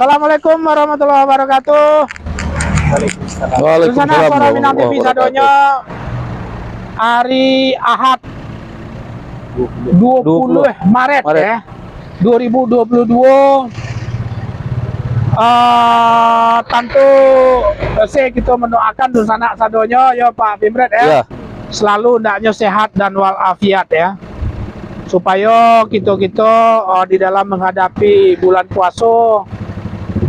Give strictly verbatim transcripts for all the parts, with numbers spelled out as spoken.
Assalamualaikum warahmatullahi wabarakatuh. Waalaikumsalam. Dunsanak Suara Minang T V sadonyo, hari Ahad, dua puluh Maret, Maret, eh, dua ribu dua puluh dua. Ah, tantu, eh, se kito mandoakan dunsanak sadonyo, yo, Pak Pimret, ya. Ya. Selalu hendaknyo sehat dan walafiat, ya. Supayo kito-kito, eh, di dalam menghadapi bulan puaso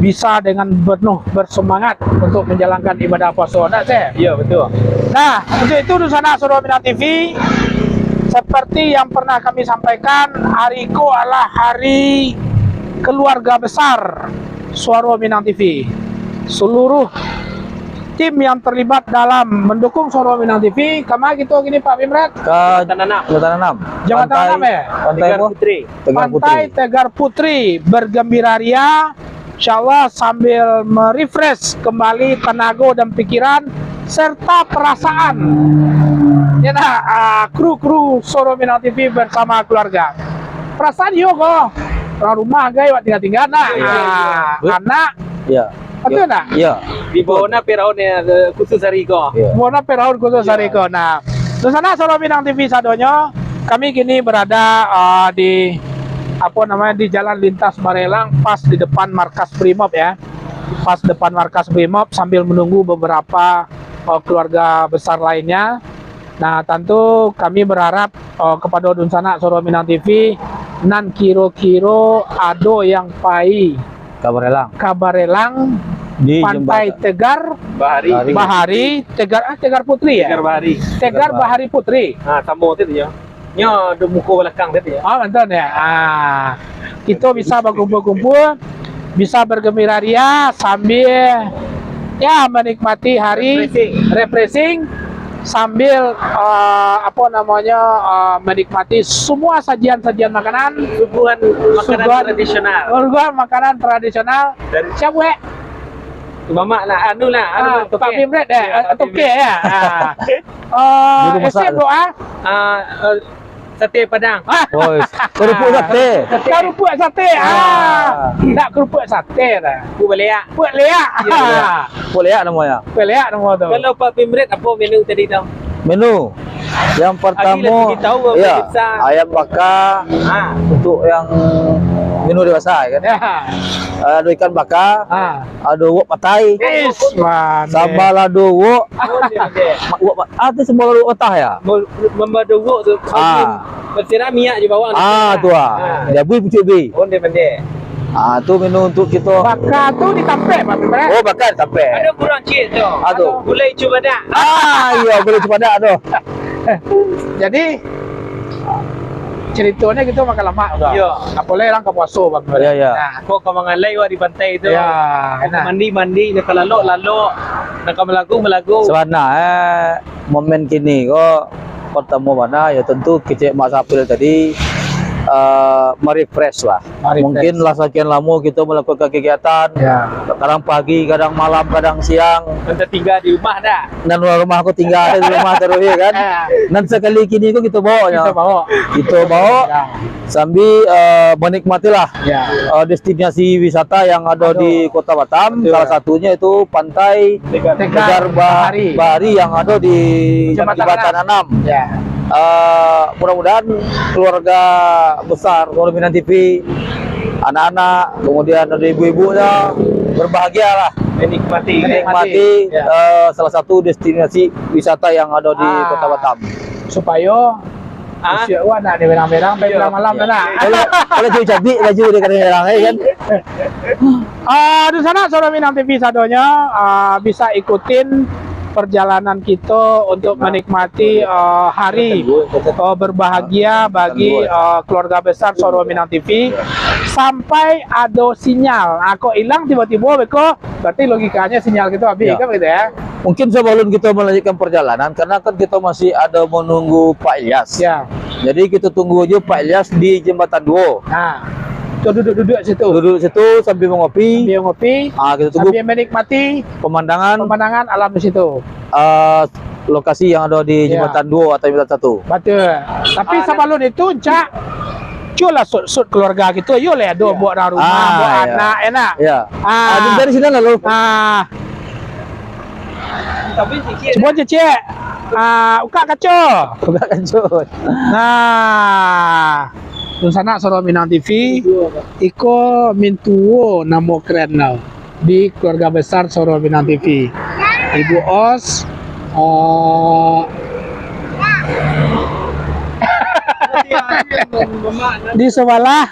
bisa dengan penuh bersemangat untuk menjalankan ibadah puaso. Ndak, Seh? Iya, betul. Nah, untuk itu, dunsanak Suara Minang T V, seperti yang pernah kami sampaikan, hari ko adalah hari keluarga besar Suara Minang T V. Seluruh tim yang terlibat dalam mendukung Suara Minang T V, kama kito kini, Pak Pimret? Ka Jambatan Anam. Jambatan Anam, eh? Pantai Tegar Putri. Pantai Tegar Putri bergembira ria. Insyaallah sambil merefresh kembali tenaga dan pikiran serta perasaan. Ya nah, ah, kru-kru Suara Minang T V bersama keluarga. Perasaan yo ko. Urang rumah gai awak tingga-tingga nah. Iya, iya. Ah, anak. Iya. Betul tak? Iya. Di bawah na peraun, eh, khusus hari ko. Iya. Bawah na peraun khusus hari ko. Nah, dunsanak Suara Minang T V sadonyo, kami kini berada, ah, di, apa namanya, di Jalan Lintas Barelang, pas di depan markas Brimob, ya. Pas depan markas Brimob sambil menunggu beberapa, eh, keluarga besar lainnya. Nah, tantu kami berharap, eh, kepada dunsanak Suara Minang T V, nan kiro-kiro ado yang pai ka Barelang. Ka Barelang, di Pantai Jembatan Tegar Bahari. Bahari. Tegar, ah, Tegar Putri, ya? Tegar Bahari. Tegar Bahari Putri. Ah, sambung tadi, ya. Nyo di muko balakang tadi, ya. Ah, bantuan, ya. Ah, kito bisa bakumpul-kumpul, bisa bergembira ria sambil, ya, menikmati hari, refreshing, sambil, eh, apa namanya, eh, menikmati semua sajian-sajian makanan. Suguhan makanan tradisional. Suguhan makanan tradisional. Dari siapa, eh? Mamak nak anu lah, anu. Ah, Pak Pimret, eh? Iya, Pak Pimret, ya. Ah. Eh, S M doa? Ah, eh, sate Padang. Ah. Oh, kerupuk sate. Kerupuk sate. Ah. Ah. Nak kerupuk sate dah. Kerupuk baleak. Kerupuk leak. Iya, iya. Kerupuk leak namanya. Kerupuk leak nama tu. Kalau Pak Pimret, apa menu tadi tu? Menu yang pertama, ya, ayam bakar. Ah. Untuk yang menu dewasa, kan? Ya. Ada ikan bakar. Ah. Ado wok patai. Is, manis. Sambal lado wok. Ma-, wok pa-, ah, tu sambal lado wok patah, ya? Mambado wok tu. Ah. Basirah minyak jo bawang. Ah, tu, ah. Ah. Dia bui pucuk bui. Onde mande. Ah, tu menu untuk kito. Baka tu ditampek, Pak Pimret. Oh, baka ditampek. Ado kurang cik tu. Ah, tu. Gulai cubadak. Ah, iya, gulai cubadak tu. Jadi, ceritonyo kito makan lamak tu. Iya. Apolai urang ka puaso, Bang. Iya, iya. Nah. Kok ka mangalai wak di pantai tu. Iya, nah. Mandi-mandi, nak ka lalok-lalok, nak ka malagu-malagu. Sabana, eh, momen kini ko, pertamo bana, ya tentu kecek Mak Sapil tadi, eh, merefresh lah. Mari, mungkin lah sakian lamo kito melakukan kegiatan. Ya. Kadang pagi, kadang malam, kadang siang. Nan tatingga di rumah dah. Nan urang rumah ko tingga di rumah taruih, ya kan? Ya. Nan sakali kini ko kito bawa nyo. Kito bawa. Kito bawa. Ya. Sambil, eh, menikmatilah, ya, eh, destinasi wisata yang ada di Kota Batam. Betul. Salah satunya itu Pantai Tegar. Tegar Bah-, Bahari. Bahari yang ada di Jambatan Jambatan Anam. Anam. Ya. Eh, mudah-mudahan keluarga besar Suara Minang T V, anak-anak, kemudian ada ibu-ibunya, berbahagialah. Menikmati. Menikmati, ya, eh, salah satu destinasi wisata yang ada di, ah, Kota Batam. Supayo, ah, usia awak nak diberang-berang, iya, berang malam, iya, tu nak. Kalau, kalau cari cabai, baju dia kena berang, ya kan? Ah, dunsanak Suara Minang T V sadonyo, ah, bisa ikutin perjalanan kito untuk menikmati, ah, hari, ah, berbahagia bagi, ah, keluarga besar Suara Minang T V sampai ado sinyal. Ah, kok ilang tibo-tibo beko, berarti logikanyo sinyal kito habis, ya, kan begitu, ya? Mungkin sebelum kita melanjutkan perjalanan, karena kan kita masih ada menunggu Pak Ilyas. Ya. Jadi kita tunggu aja Pak Ilyas di Jembatan Duo. Nah, tu duduk-duduk situ. Duduk situ sambil mengopi. Sambil ngopi. Ah, kita tunggu. Sambil menikmati pemandangan. Pemandangan alam di situ. Ah, lokasi yang ada di, ya, Jembatan Duo atau Jembatan Satu. Betul. Tapi, ah, sebelum itu, Cak, Iyolah, sut-sut keluarga kito, iyolah, ado buek urang rumah, buek anak, yo nak? Yo. Ah. Ah, dari sinan lalu. Ah. Cubo cicik. Ah, bukak kaco. Bukak kaco. Nah. Dunsanak Soro Minang T V, iko mintuo namo keren tau. Di keluarga besar Soro Minang T V. Ibu Os, eh, di sebelah,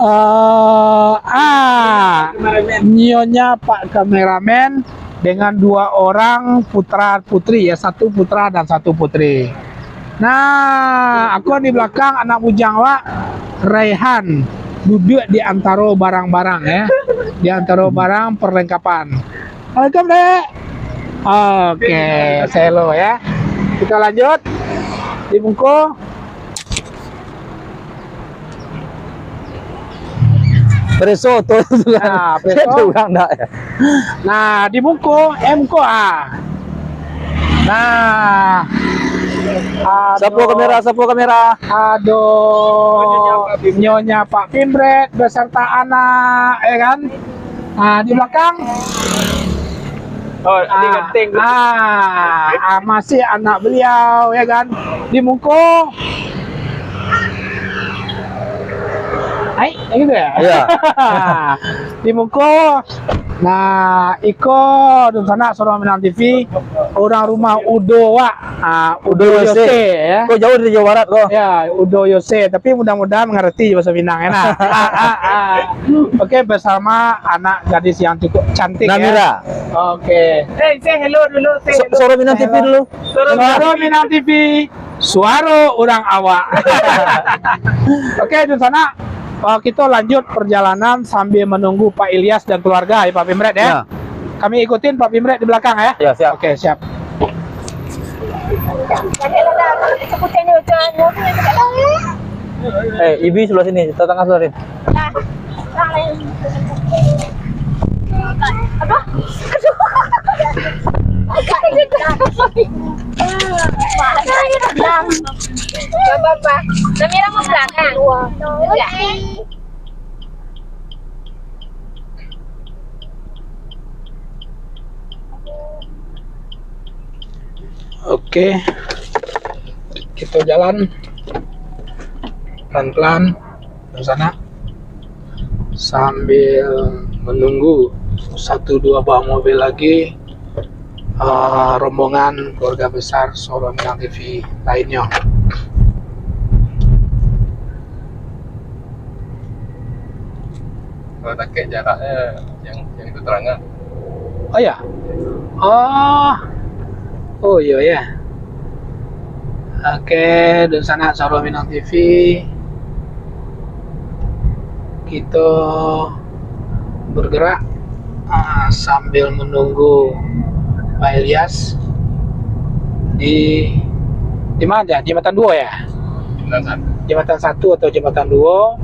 eh, ah, nyonya Pak Kameramen dengan dua orang putra putri, ya, satu putra dan satu putri. Nah, aku di belakang anak bujang awak, Raihan, duduak di antaro barang-barang, ya. Di antaro barang perlengkapan. Assalamualaikum, Dek. Oke, selo, ya. Kita lanjut. Di muko. Preso tu. Nah, preso. Ada urang ndak, ya? Nah, di muko, eh, muko, ah. Nah. Sapu kamera, sapu kamera. Ado Nyonya Pak Pimret beserta anak, ya kan? Ah, di belakang. Oh, di genting. Ah, ah, masih anak beliau, ya kan? Di muko. Ai, gitu ya? Iya. Di muko. Nah, iko dunsanak Soro Minang T V, urang rumah Udo wak. Ah, Udo Udo Yose. Yose, ya. Kok jauh dari Jawa Barat, kok? Ya, Udo Yose, tapi mudah-mudahan mengerti bahasa Minang, ya, nah. Ah, ah, ah. Oke, bersama anak gadis yang cukup cantik, ya. Namira. Oke. Eh, say hello dulu, say So-, hello. Soro Minang Say T V hello. Dulu. Soro Minang T V, suaro urang awak. Oke, dunsanak, eh, kita lanjut perjalanan sambil menunggu Pak Ilyas dan keluarga, ya, Pak Pimret, ya. Ya. Kami ikutin Pak Pimret di belakang, ya. Ya, siap. Oke, siap. Eh, Ibi sebelah sini, kita tengah sebelah sini. Apa? Aduh. Gak apa-apa. Namira mau belakang. Enggak. Oke, kita jalan pelan-pelan ke sana sambil menunggu satu dua buah mobil lagi, eh, rombongan keluarga besar Soro Minang T V lainnyo. Kalau takek jaraknya yang, yang itu terangan. Oh ya? Oh. Oh, iya, ya. Oke, dunsanak Soro Minang T V. Kita bergerak, ah, sambil menunggu Pak Ilyas di, di mana? Jembatan dua, ya? Jembatan satu. Jembatan satu atau jembatan dua,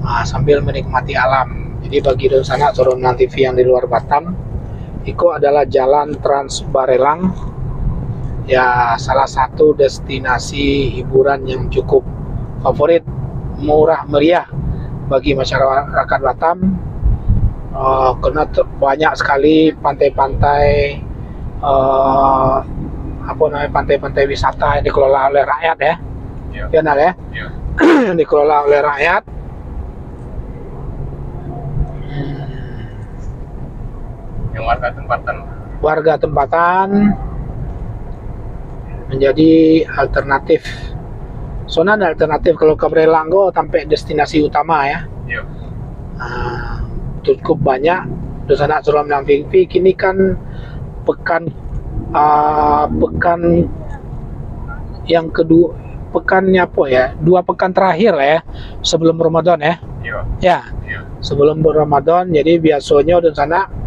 ah, sambil menikmati alam. Jadi, bagi dunsanak Soro Minang T V yang di luar Batam, iko adalah Jalan Trans Barelang, ya, salah satu destinasi hiburan yang cukup favorit, murah meriah bagi masyarakat Batam. Eh, karena te-, banyak sekali pantai-pantai, eh, apa namanya, pantai-pantai wisata yang dikelola oleh rakyat, ya. Ya. Ya, Nal, ya? Ya. Yang dikelola oleh rakyat. Yang warga tempatan. Warga tempatan menjadi alternatif. Soalnya ada alternatif kalau ka Barelang ko sampai destinasi utama, ya. Iya. Ah, cukup banyak dunsanak Soro Minang T V kini kan pekan, ah, pekan yang kedua, pekannya apa ya? Dua pekan terakhir lah ya, sebelum Ramadan ya. Iya. Ya. Iya. Sebelum Ramadan, jadi biasanya dunsanak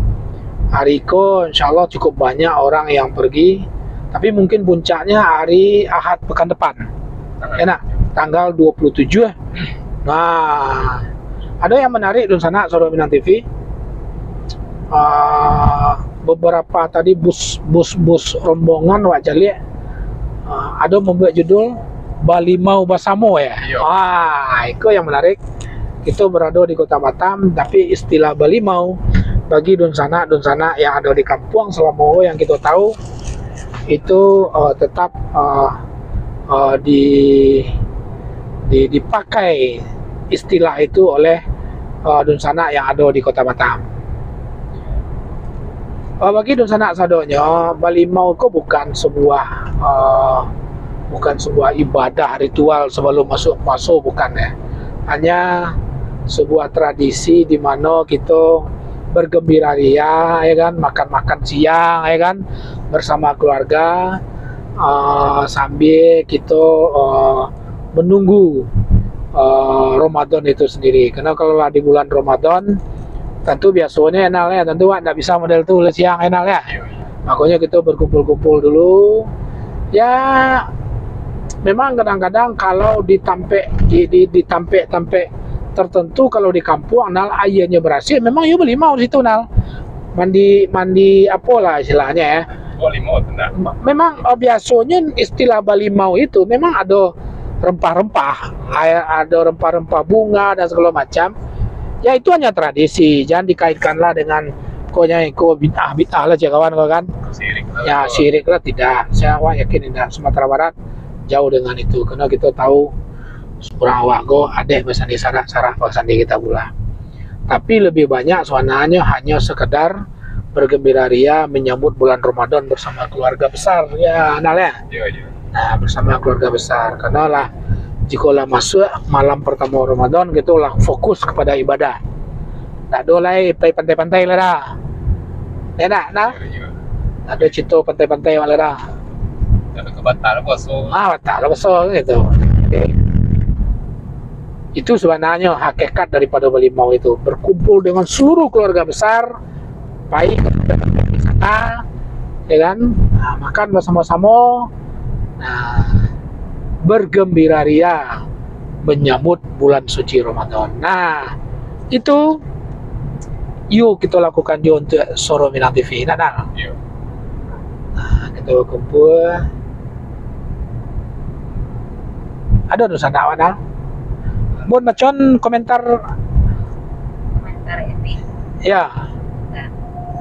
hari ko insya Allah cukup banyak orang yang pergi. Tapi mungkin puncaknya hari Ahad pekan depan. Tanggal Ya nak, tanggal dua puluh tujuh. Nah, ada yang menarik dunsanak Soro Minang T V. Ah, beberapa tadi bus, bus, bus rombongan wak caliak, ah, ada membuat judul balimau basamo, ya? Iyo. Ah, iko yang menarik. Kito berado di Kota Batam, tapi istilah balimau bagi dunsanak-dunsanak yang ado di kampuang Selamo yang kito tahu, itu, eh, tetap, eh, eh, di, di, dipakai istilah itu oleh, eh, dunsanak yang ado di Kota Batam. Eh, bagi dunsanak sadonyo, balimau ko bukan sebuah, eh, bukan sebuah ibadah ritual sebelum masuk puaso, bukan, ya. Hanya sebuah tradisi di mano kito bergembira ria, ya kan, makan-makan siang, ya kan, bersama keluarga, eh, sambil kito, eh, menunggu, eh, Ramadan itu sendiri. Karena kalau lah di bulan Ramadan, tentu biasanya enaknya, tentu awak ndak bisa model tu lah siang enaknya. Makanya kita berkumpul-kumpul dulu. Ya, memang kadang-kadang kalau di tampek, di, di, di tampek-tampek tertentu, kalau di kampuang, Nal, airnya berasih, memang yo balimau di situ, Nal. Mandi, mandi apolah istilahnya, ya. Balimau tu, Nal. Me-, memang, eh, biasanya istilah balimau itu memang ada rempah-rempah, a-, ada rempah-rempah bunga dan segala macam. Ya, itu hanya tradisi, jangan dikaitkanlah dengan, ko nya iko bid'ah-bid'ah lah, cek kawan ko kan. Sirik lah. Ya, sirik lah, tidak. Saya awak yakin indak, Sumatera Barat jauh dengan itu, karena kita tahu urang awak ko ado basandi sarak, sarak basandi kita pula. Tapi lebih banyak sebenarnya hanya sekedar bergembira ria menyambut bulan Ramadan bersama keluarga besar. Ya, Nal, ya? Iya, iya. Nah, bersama keluarga besar. Karena lah, jika lah masuk malam pertama Ramadan, kita lah fokus kepada ibadah. Tak ada lai pai pantai-pantai lah dah. Ya nak, nah? Iya, iya. Tak ada cerita pantai-pantai lah dah. Tak ada ke batal puasa. Ah, batal puasa gitu. Oke. Itu sebenarnya hakikat daripada balimau itu. Berkumpul dengan seluruh keluarga besar, pai ke tempat wisata, ya kan? Nah, makan bersama-sama, nah, bergembira ria menyambut bulan suci Ramadan. Nah, itu, iyo, kita lakukan juga untuk Suara Minang T V, nak, Nal? Iya. Nah, kita kumpul. Ada tu sanak, Nal? Bon, macam komentar. Komentar ini. Ya. Nah.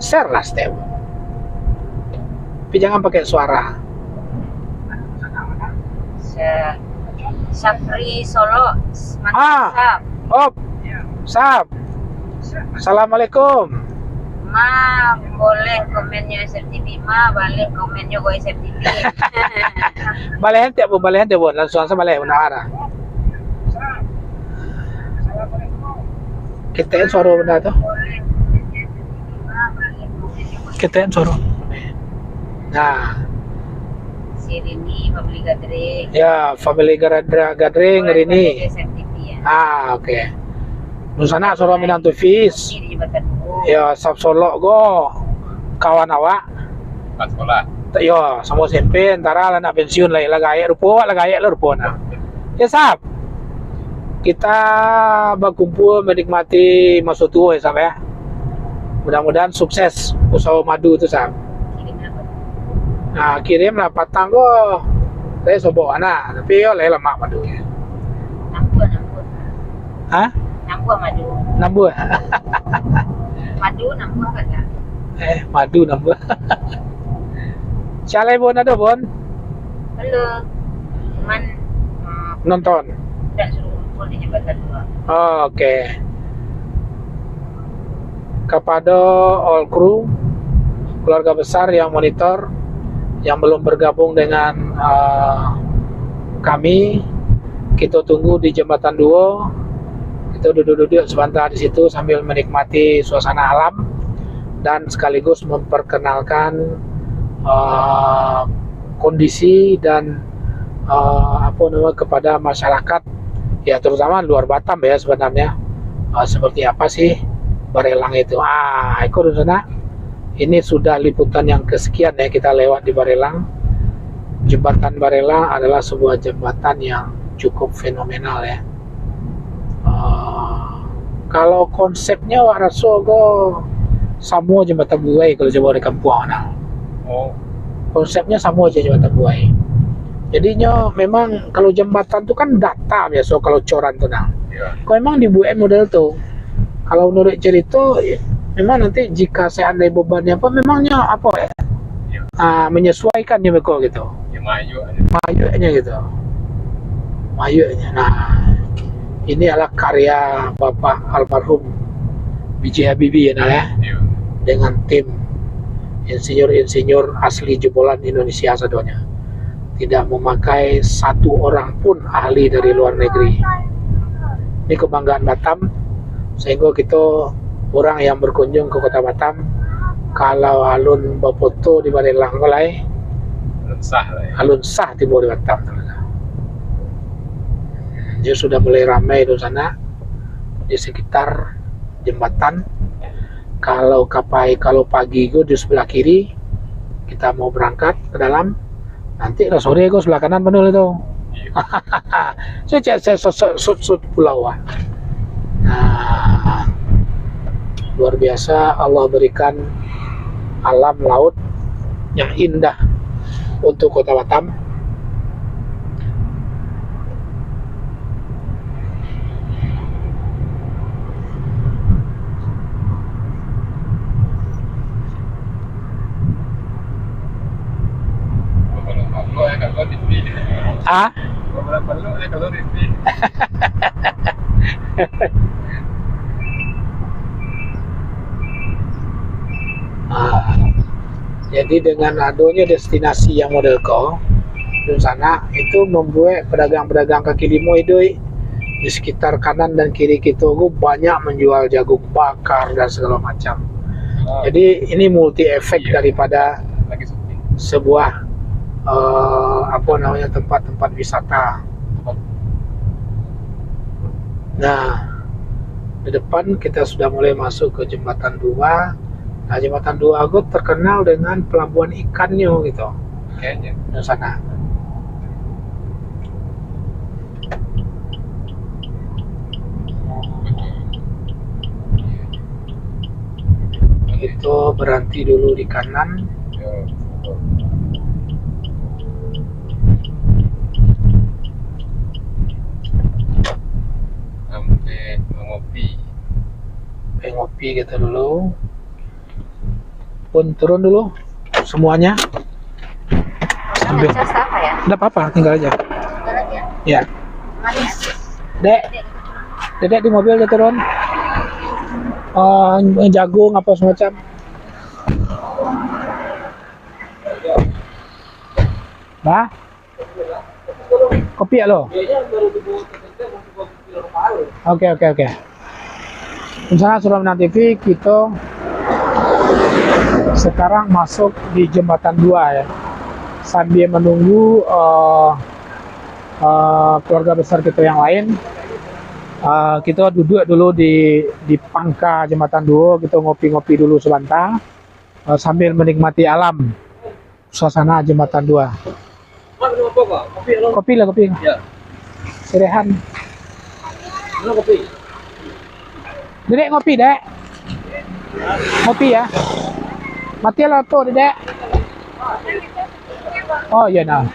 Share lah, Step. Tapi jangan pakai suara. Sa-, Sapri Solo, mantap, Ah. Sap. Op. Sap. Assalamualaikum. Ma, boleh komennyo S M T V, Ma, boleh komennyo ko S M T V. Baleh ente, Bu, baleh ente, Bu. Langsung saja baleh, benar. Kita suara benar tu. Kita suara. Nah. Si Rini, family gathering. Ya, family gara-, gathering, Rini. S M T V, ya. Ah, oke. Dunsanak Suara Minang T V. Ini di Jambatan Duo. Ya, Sap Solok ko kawan awak. Pas sekolah. Yo, samo S M P, antara lah nak pensiun lai, lah gaek rupo, lah gaek lah rupo nah. Ya, Sap. Kita bakumpul menikmati maso tuo, ya, Sap, ya. Mudah-mudahan sukses usaha madu tu, Sap. Nah, kirim lah patang ko. Saya sobok anak, tapi yo lai lamak madu. Nambuah, nambuah. Hah? Nambuah madu. Nambuah. Madu nambuah kan, Kak? Eh, madu nambuah. Sialai, Bon, ado, Bon? Halo. Cuman, ah, Nonton. Tidak suruh kumpul di Jambatan Duo. Oh, oke. Kepada all crew, keluarga besar yang monitor, yang belum bergabung dengan, ah, kami, kita tunggu di Jambatan Duo. Kita duduk-duduk sebentar di situ sambil menikmati suasana alam dan sekaligus memperkenalkan, ah, kondisi dan, ah, apa nama, kepada masyarakat, ya, terutama luar Batam, ya, sebenarnya, ah, seperti apa sih Barelang itu. Ah, iko di sana. Ini sudah liputan yang kesekian, ya, kita lewat di Barelang. Jembatan Barelang adalah sebuah jembatan yang cukup fenomenal, ya. Ah, kalau konsepnya, wak raso ko samo Jambatan Buai kalau jaman di kampuang, nah. Oh. Konsepnya samo aja Jambatan Buai. Jadinyo memang kalau jambatan tu kan data biaso kalau coran tu nah. Ya. Kok memang dibuek model tu. Kalau menurut cerita, memang nanti jika seandai bebannya apa, memangnya apa ya? Ya. Ah, menyesuaikan dia beko gitu. Ya, mayuaknyo. Mayuaknyo gitu. Mayuaknyo. Nah, ini adalah karya Bapak almarhum B J Habibie ya, nah, ya. Ya. Dengan tim insinyur-insinyur asli jebolan Indonesia sadonyo. Tidak memakai satu orang pun ahli dari luar negeri. Ini kebanggaan Batam, sehingga kita orang yang berkunjung ke Kota Batam, kalau alun bafoto di Barelang ko lai, alun sah lah ya. Alun sah tibo di Batam tu lah. Dia sudah mulai ramai tu sana di sekitar jembatan. Kalau kapai, kalau pagi ko di sebelah kiri, kita mau berangkat ke dalam, nanti lah sore ko sebelah kanan penuh lah tu. Iya. Saya cek, saya sut, sut, sut, sut pulau ah. Nah, luar biasa Allah berikan alam laut yang indah untuk Kota Batam. Ah? Ah, jadi dengan adonyo destinasi yang model ko, dunsanak, itu mambuek pedagang-pedagang kaki limo iduik di sekitar kanan dan kiri kito tu banyak menjual jagung bakar dan segala macam. Ah. Jadi ini multi efek, iya, daripada lagi sepi, sebuah, eh, apa namanya, tempat-tempat wisata. Nah, di depan kita sudah mulai masuk ke Jembatan Dua. Nah, Jembatan Dua tu terkenal dengan pelabuhan ikannyo gitu. Kayaknya. Di sana. Betul. Iya, iya. Itu berhenti dulu di kanan. Ya, betul. Sampai mengopi. Sampai ngopi kita dulu. Pun turun dulu semuanya. Ambil. Nggak apa-apa, tinggal aja. Tinggal aja. Ya. Manis. Dek. Dedek di mobil dia turun. Eh, jagung apa semacam. Nah. Kopi alo. Oke, oke, oke. Misalnya sudah menang T V, kita sekarang masuk di Jembatan Dua ya. Sambil menunggu, eh, eh, keluarga besar kita yang lain, eh, kita duduk dulu di, di pangka Jembatan Dua, kita ngopi-ngopi dulu sebentar, eh, sambil menikmati alam suasana Jembatan Dua. Pak, minum apa, Pak? Kopi atau? Kopi lah, kopi. Ya. Si Rehan. Mana kopi? Dedek ngopi, Dek. Ngopi ya. Mati lah tu, Dedek. Oh, iya nah.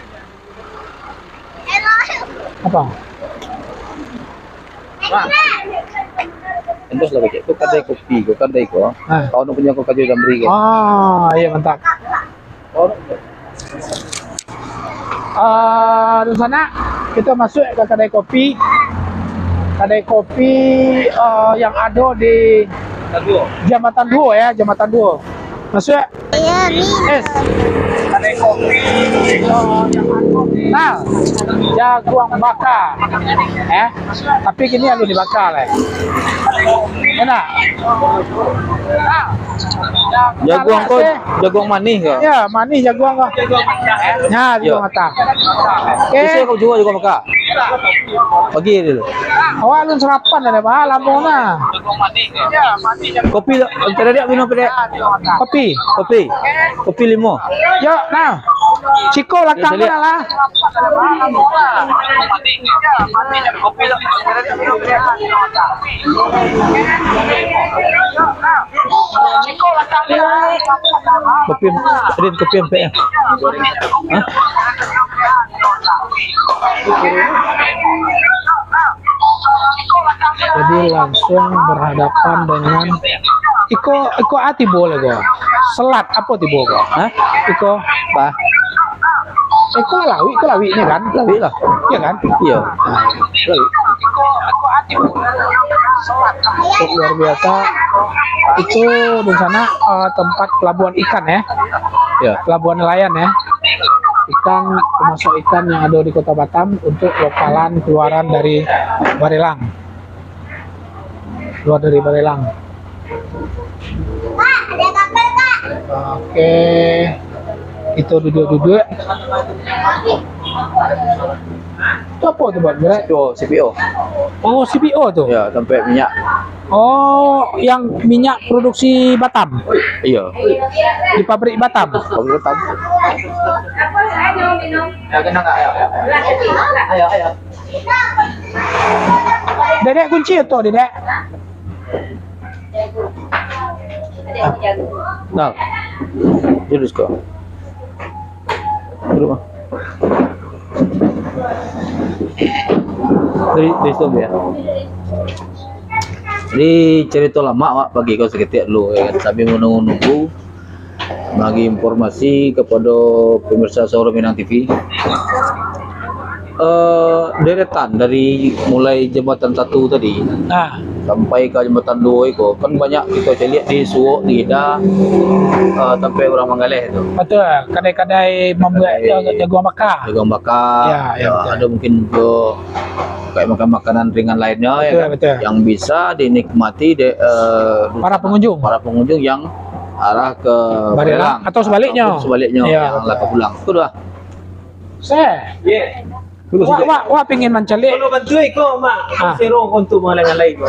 Apa? Entos lah, Bang. Ko kadai kopi, ko kadai ko. Ah. Kau nak punya ko kajo Damri ko. Ah, iya, mantap. Ah, di sana kita masuk ke kadai kopi. Kadai kopi, ah, yang ada di Jambatan Dua. Jambatan Dua ya, Jambatan Dua. Masuk. Iya, Mi. Es. Nah, jaguang baka. Eh, tapi kini alun dibaka lai. Enak. Nah, jaguang ko, jaguang manih ko? Ya, manih jaguang ko. Nah, jaguang mata. Oke. Bisa ko juo jaguang baka? Pagi dulu. Awak alun sarapan dah, Pak. Lamo nah. Kopi, tadi dia minum apa, Dek? Kopi. Kopi. Kopi limo. Yo, nah. Siko lakang tu lah. Kopi, Rin, kopi ampek ya. Hah? Jadi langsung berhadapan dengan iko, iko a tibo lagi. Selat apo tibo ko? Hah? Iko. Bah. Iko lawik, iko lawik ni kan? Lawik lah. Iya kan? Iya. Lawik. Luar biasa. Itu di sana, eh, tempat pelabuhan ikan ya. Ya. Pelabuhan nelayan ya. Ikan, termasuk ikan yang ada di Kota Batam untuk lokalan keluaran dari Barelang. Keluar dari Barelang. Oke. Itu duduk-duduk. Itu apa tu, Bang? Gerai? C P O, C P O. Oh, C P O tu? Ya, tempat minyak. Oh, yang minyak produksi Batam? Iya. Di pabrik Batam? Pabrik Batam. Ya, kena nggak, ya? Ayo, ayo. Dedek kunci tu, Dedek. Nah, jurus kau. Duduk, Bang. Dari, dari situ, ya. Jadi, cerita lama, Wak, bagi kau seketik dulu, ya kan? Sambil menunggu-nunggu, bagi informasi kepada pemirsa Suara Minang T V. Eh, deretan dari mulai jambatan satu tadi, ah, sampai ka jambatan duo iko, kan banyak kito caliak di suok, di ida, eh, tampek urang manggaleh tu. Betul, kadai-kadai mambuek, kadai jaguang baka. Jaguang baka. Ya, ya, ya, betul. Ada mungkin juga kayak makan makanan ringan lainnya, ya kan? Betul, betul. Yang bisa dinikmati dek, eh, para pengunjung. Para pengunjung yang arah ke Barelang, Barelang atau sebaliknya. Ataupun sebaliknya, ya, yang, betul, lah ka pulang. Itu dah. Seh. Ye. Wak, wak, wak pingin mancaliak. Kalau bantu iko, Mak. Ah. Serong untuk mengalai-alai ko.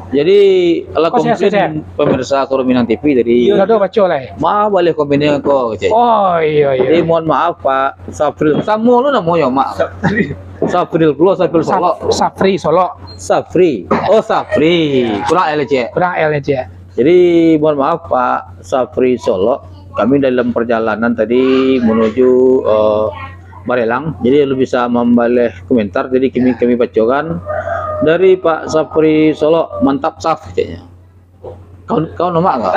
Jadi, kalau komplain pemirsa Suara Minang T V tadi. Iya. Dah, dah baca lah. Ma boleh komennya ko, cek. Oh, iya, iya. Jadi, mohon maaf, Pak Safril. Samo lu namonyo, Mak. Safril. Safril pulo, Safril Solok. Saf-, Safri Solok. Safri. Oh, Safri. Kurang L, cek. Kurang L, cek. Jadi, mohon maaf, Pak Safri Solok. Kami dalam perjalanan tadi menuju, eh, Barelang. Jadi, lu bisa mambaleh komentar. Jadi, kami, kami bacokan dari Pak Safri Solok. Mantap, Saf, ceknya. Kawan, kawan lama enggak?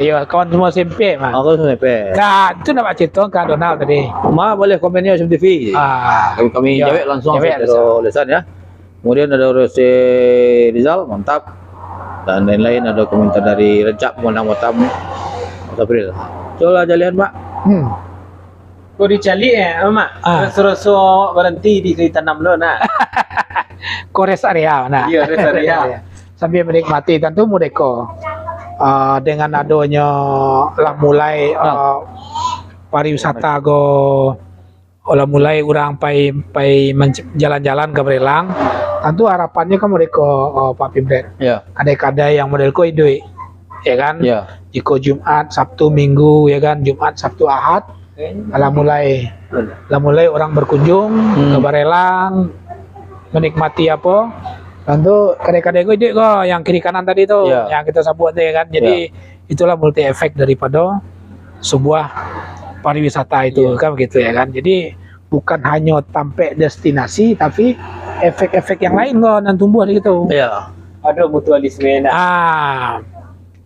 Iyo, kawan semua S M P mah. Oh, kawan semua S M P. Nah, itu nak bacerita ka Donald tadi. Ma boleh komennya S M T V. Ah, kami, kami jawab langsung secara lisan, ya. Kemudian ada Rose Rizal, mantap. Dan lain-lain, ada komentar dari Rejab Monang Batam, April. Coba lah jalihan, Mak. Hmm. Kok dicaliak, eh, Mak? Ah. Raso-raso awak baranti di kali tanam lo, nah. Kok rest area, nah. Iya, rest area. Sambil menikmati, tantu mudeko. Ah, dengan adonyo lah mulai, ah, pariwisata ko, lah mulai urang pai, pai manc-, jalan-jalan ka Barelang, tantu harapannyo kan mudeko, ah, Pak Pimret. Iya. Kadai-kadai yang model ko iduik, ya kan? Iya. Jiko Jumat, Sabtu, Minggu, ya kan? Jumat, Sabtu, Ahad, lah mulai, lah mulai urang berkunjung ka Barelang, menikmati apo. Tantu kadai-kadai ko iduik ko, yang kiri kanan tadi tu, yang kito sabuik tu, ya kan? Jadi, itulah multi efek daripada sebuah pariwisata itu, kan begitu, ya kan? Jadi, bukan hanyo tampek destinasi, tapi efek-efek yang lain ko nan tumbuah di situ. Iya. Ada mutualisme, nah. Ah.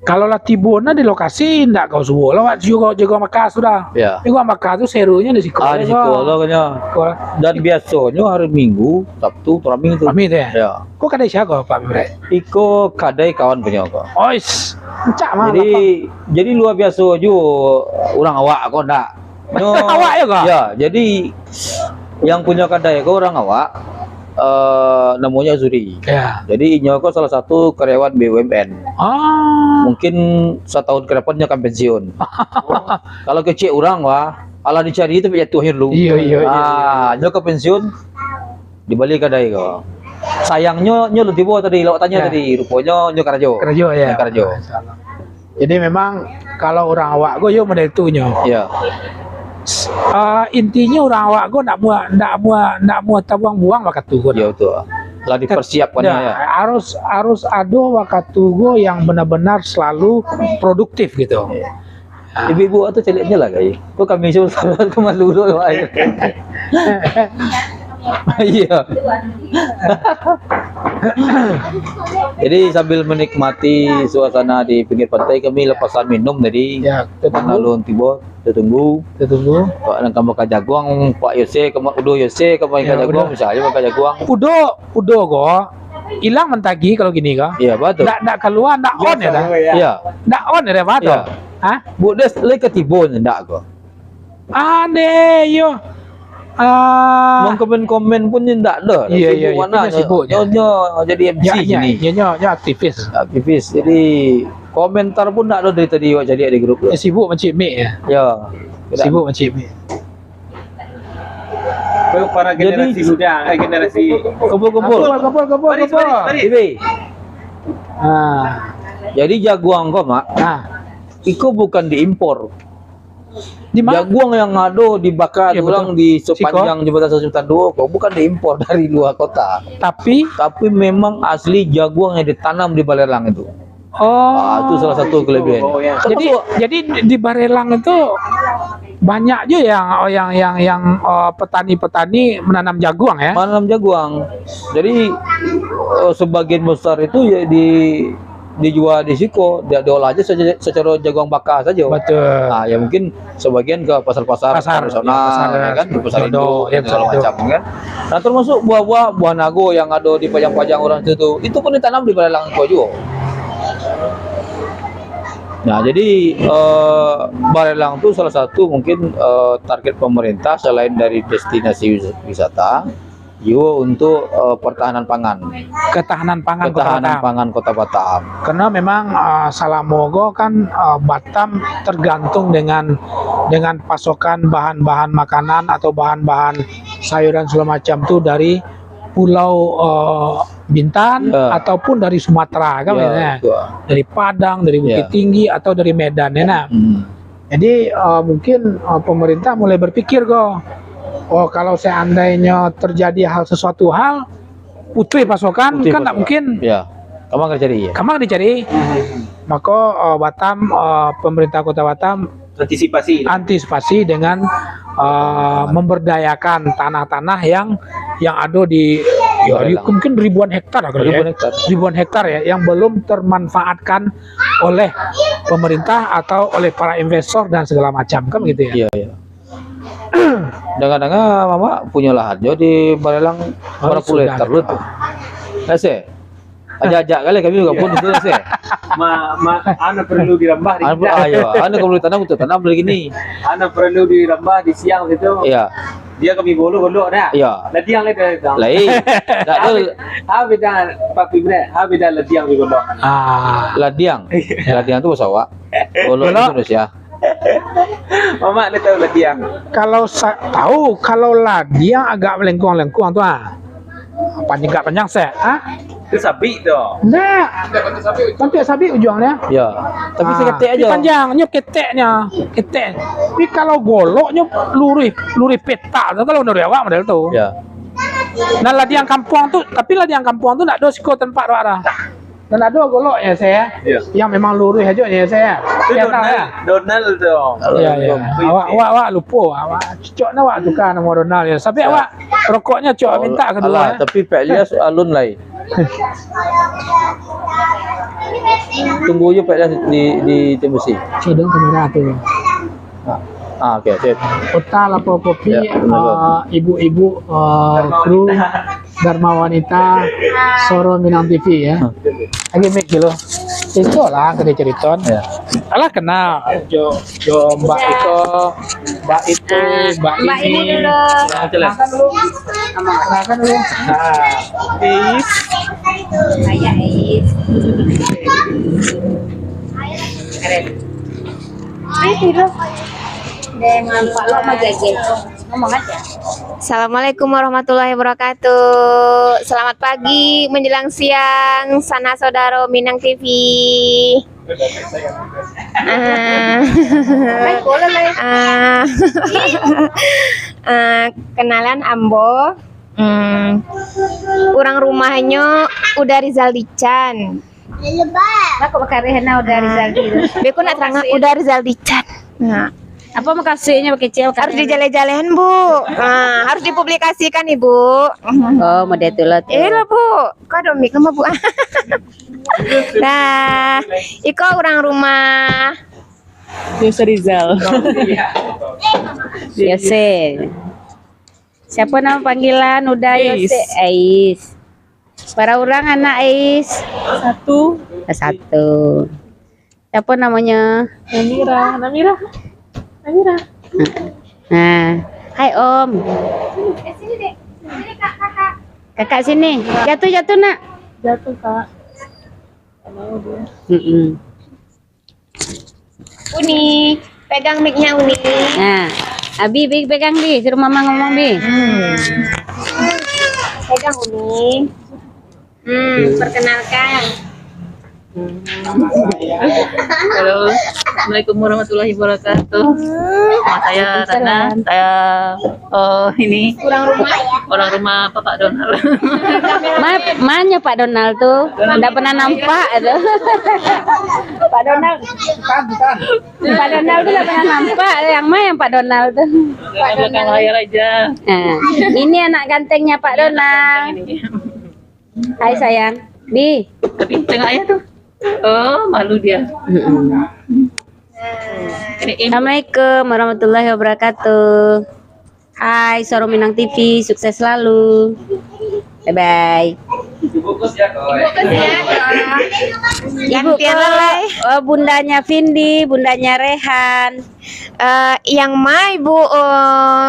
Kalau lah tibo nah di lokasi, ndak kau suruh lah, wak, jago, jago Makkah sudah. Ya. Jago Makkah tu serunyo di siko. Ah, di siko lah, kan, ya. Dan biasonyo hari Minggu, Sabtu, tu rami tu. Rami tu, ya? Ya. Ko kadai sia ko, Pak Pimret? Iko kadai kawan punyo ko. Ois, rancak mah. Jadi, jadi luar biaso juo urang awak ko, ndak? Nyo, awak yo ko? Ya, jadi yang punyo kadai ko urang awak, eh, namonyo Azuri. Ya. Jadi inyo ko salah satu karyawan B U M N. Ah. Mungkin satahun ka dapan nyo akan pensiun. Kalau kecek urang, wah, alah dicari tu jatuahnyo dulu. Iyo, iyo, iyo. Ah, nyo ka pensiun, dibali kadai ko. Sayangnyo, nyo lah tibo tadi, lawak tanyo tadi, ruponyo nyo karajo. Karajo, ya. Nyo karajo. Masya Allah. Jadi memang kalau urang awak ko yo model tu nyo. Ya. Ah, intinyo urang awak ko ndak mua, ndak mua, ndak mua tabuang-buang wakatu ko. Ya, betul. Lah dipersiapkan, ya. Harus, harus ado wakatu ko yang benar-benar selalu produktif gitu. Ya. Ah. Ibu-ibu tu caliak je lah, kai. Ko kami suruh sabar ko malu tu, Pak. Iya. Jadi sambil menikmati suasana di pinggir pantai, kami lepasan minum tadi. Ya, kita tunggu. Alun tibo, kita tunggu. Kita tunggu. Pak nang ka makan jaguang, Pak Yose, ka ma-, Udo Yose, ka makan jaguang, bisa aja makan jaguang. Udo, Udo ko ilang mentagi kalau gini ko. Iya, betul. Ndak, ndak keluar, ndak on ya, dah? Iya. Ndak on ya, dah, betul? Iya. Hah? Bu Des, lai ka tibo ndak ko? Ade, yo. Ah. Mengkomen-komen pun ndak ada. Iya, iya, iya. Sibuk mana? Sibuk nyo, nyo jadi M C kini. Iya, iya, nyo, nyo aktivis. Aktivis. Jadi komentar pun ndak ada dari tadi awak cari di grup tu. Eh, sibuk mancik mic ya. Ya. Sibuk mancik mic. Para generasi muda, eh, generasi kumpul-kumpul. Kumpul, kumpul, kumpul, kumpul. Mari, mari, mari. Ibe. Ah. Jadi jaguang ko, Mak. Ah. Iko bukan diimpor. Di mana? Jaguang yang ado dibaka urang di sepanjang Jembatan Sasutan Duo ko bukan diimpor dari luar kota. Tapi? Tapi memang asli jaguang yang ditanam di Barelang itu. Oh. Ah, itu salah satu kelebihan. Oh, ya. Jadi, jadi di Barelang itu banyak juga yang, yang, yang, yang, eh, petani-petani menanam jaguang, ya? Menanam jaguang. Jadi, eh, sebagian besar itu ya di dijua di siko, dia diolah aja saja, secara jaguang baka saja. Betul. Ah, ya mungkin sebagian ke pasar-pasar tradisional, ya kan, di pasar induk, ya, dan segala macam, kan. Nah, termasuk buah-buah, buah nago yang ada di pajang-pajang orang tu, tu, itu pun ditanam di Barelang ko juga. Nah, jadi, eh, Barelang tu salah satu mungkin, eh, target pemerintah selain dari destinasi wis-, wisata. Juo untuk, eh, pertahanan pangan. Ketahanan pangan Kota Batam. Ketahanan pangan Kota Batam. Karena memang, eh, salamo ko kan, eh, Batam tergantung dengan, dengan pasokan bahan-bahan makanan atau bahan-bahan sayuran segala macam tu dari Pulau, eh, Bintan ataupun dari Sumatera kan, ya, biasanya. Betul. Dari Padang, dari Bukittinggi atau dari Medan, ya, nah. Hmm. Jadi, eh, mungkin, eh, pemerintah mulai berpikir ko, oh, kalau seandainya terjadi hal, sesuatu hal, putus pasokan, putus kan tak pasokan. Mungkin. Ya. Kamang dicari, ya. Kamang dicari. Maka, eh, Batam, eh, pemerintah Kota Batam antisipasi, antisipasi dengan, eh, memberdayakan tanah-tanah yang, yang ada di, ya, mungkin ribuan hektar kali, ya. Ribuan hektar. Ribuan hektar, ya, yang belum termanfaatkan oleh pemerintah atau oleh para investor dan segala macam, kan begitu, ya? Iya, iya. Dengar-dengar Mamak punya lahan jo di Barelang, oh, berapa puluh hektar dulu tu. Ese. Ajak-ajak kali kami juga pun di situ, Ese. Ma, ma, anu perlu dirambah di kita. Ayo, anu kamu tanam, betul tanam lagi ni. Anu perlu dirambah di siang situ. Iya. Dia kami bolu golok dah. Iya. Ladiang lai dah. Lai. Tak ada. Ha, beda, Pak Pimret. Ha, beda ladiang di golok. Ah. Ladiang. Ladiang tu bahasa awak. Golok tu Indonesia. Mamak dia tahu ladiang. Kalau sa-, tahu, kalau ladiang agak melengkung-lengkung tu, ah. Panjang, agak panjang set, ah. Itu sabik tu. Ndak. Pantiak sabik ujuang dia. Ya. Tapi seketek aja. Panjang, nyo keteknya, ketek. Tapi kalau goloknya lurih, lurih petak tu, kalau menurut awak model tu. Ya. Nah, ladiang kampuang tu, tapi ladiang kampuang tu ndak ada siko tempat awak dah. Dan ado golok ya, saya. Iya. Yang memang lurus aja ya, saya. Itu ya, Donald, tahu, ya? Donald tu. Iya, iya. Awak, awak, awak lupa. Awak cocok nak awak tukar nama Donald ya. Tapi awak rokoknya cok minta kedua, alah, ya. Tapi Pak Ilyas alun lai. Tunggu je Pak Ilyas di, di Timbusi. Codong kamera tu. Ah, ah, oke, sip. Kota Lapau Kopi, ya, benar, eh, ibu-ibu, eh, kru Dharma Wanita, Soro Minang T V, ya. Hmm. Lagi mic dulu. Itu lah kena cerita. Ya. Alah, kenal. Jo, jo Mbak Iko, Mbak itu, Mbak ini. Ini dulu. Kenalkan dulu. Kenalkan dulu. Nah, Is. Saya Is. Keren. Ayo tidur. Dengan Pak Lama Jajet. Assalamualaikum warahmatullahi wabarakatuh. Selamat pagi menjelang siang, sanak saudaro Minang T V. Ah, ah, ah, kenalan ambo, hmm, urang rumahnyo Uda Rizaldi Chan. Beko nak terang, Uda Rizaldi Chan. Nah. Apo mukasuiknyo bakecek? Harus dijaleh-jalehan, Bu. Nah, harus dipublikasikan, Ibu. Oh, model tu lah tu. Eh lah, Bu. Kau ada mic nama, Bu? Nah, iko urang rumah. Yose Rizal. Yose. Siapa nama panggilan? Uda Yose. Ais. Bara urang anak, Ais? Satu. Satu. Siapa namanya? Namira. Namira. Namira. Nah. Hai, Om. Kakak sini. Jatuh, jatuh, Nak. Jatuh, Kak. Mm-mm. Uni, pegang mic-nya, Uni. Nah, Abi, Bi, pegang, Bi. Suruh Mama ngomong, Bi. Hmm. Pegang, Uni. Hmm, perkenalkan. Halo, Assalamualaikum warahmatullahi wabarakatuh. Nama saya Ratna, saya Oh, ini orang rumah, orang rumah Pak Donald. Ma-, mana Pak Donald tu? Ndak pernah nampak tu. Pak Donald. Pak Donald tu ndak pernah nampak. Yang mana yang Pak Donald tu? Yang belakang layar aja. Nah, ini anak gantengnya Pak Donald. Ini. Hai sayang. Bi. Tapi tengok ayah tu. Oh, malu dia. Mm-mm. Assalamualaikum warahmatullahi wabarakatuh. Hai, Suara Minang T V, sukses selalu. Bye-bye. Ibu ko, oh, bundanya Vindi, bundanya Rehan. Eh, yang ma, Ibu, eh,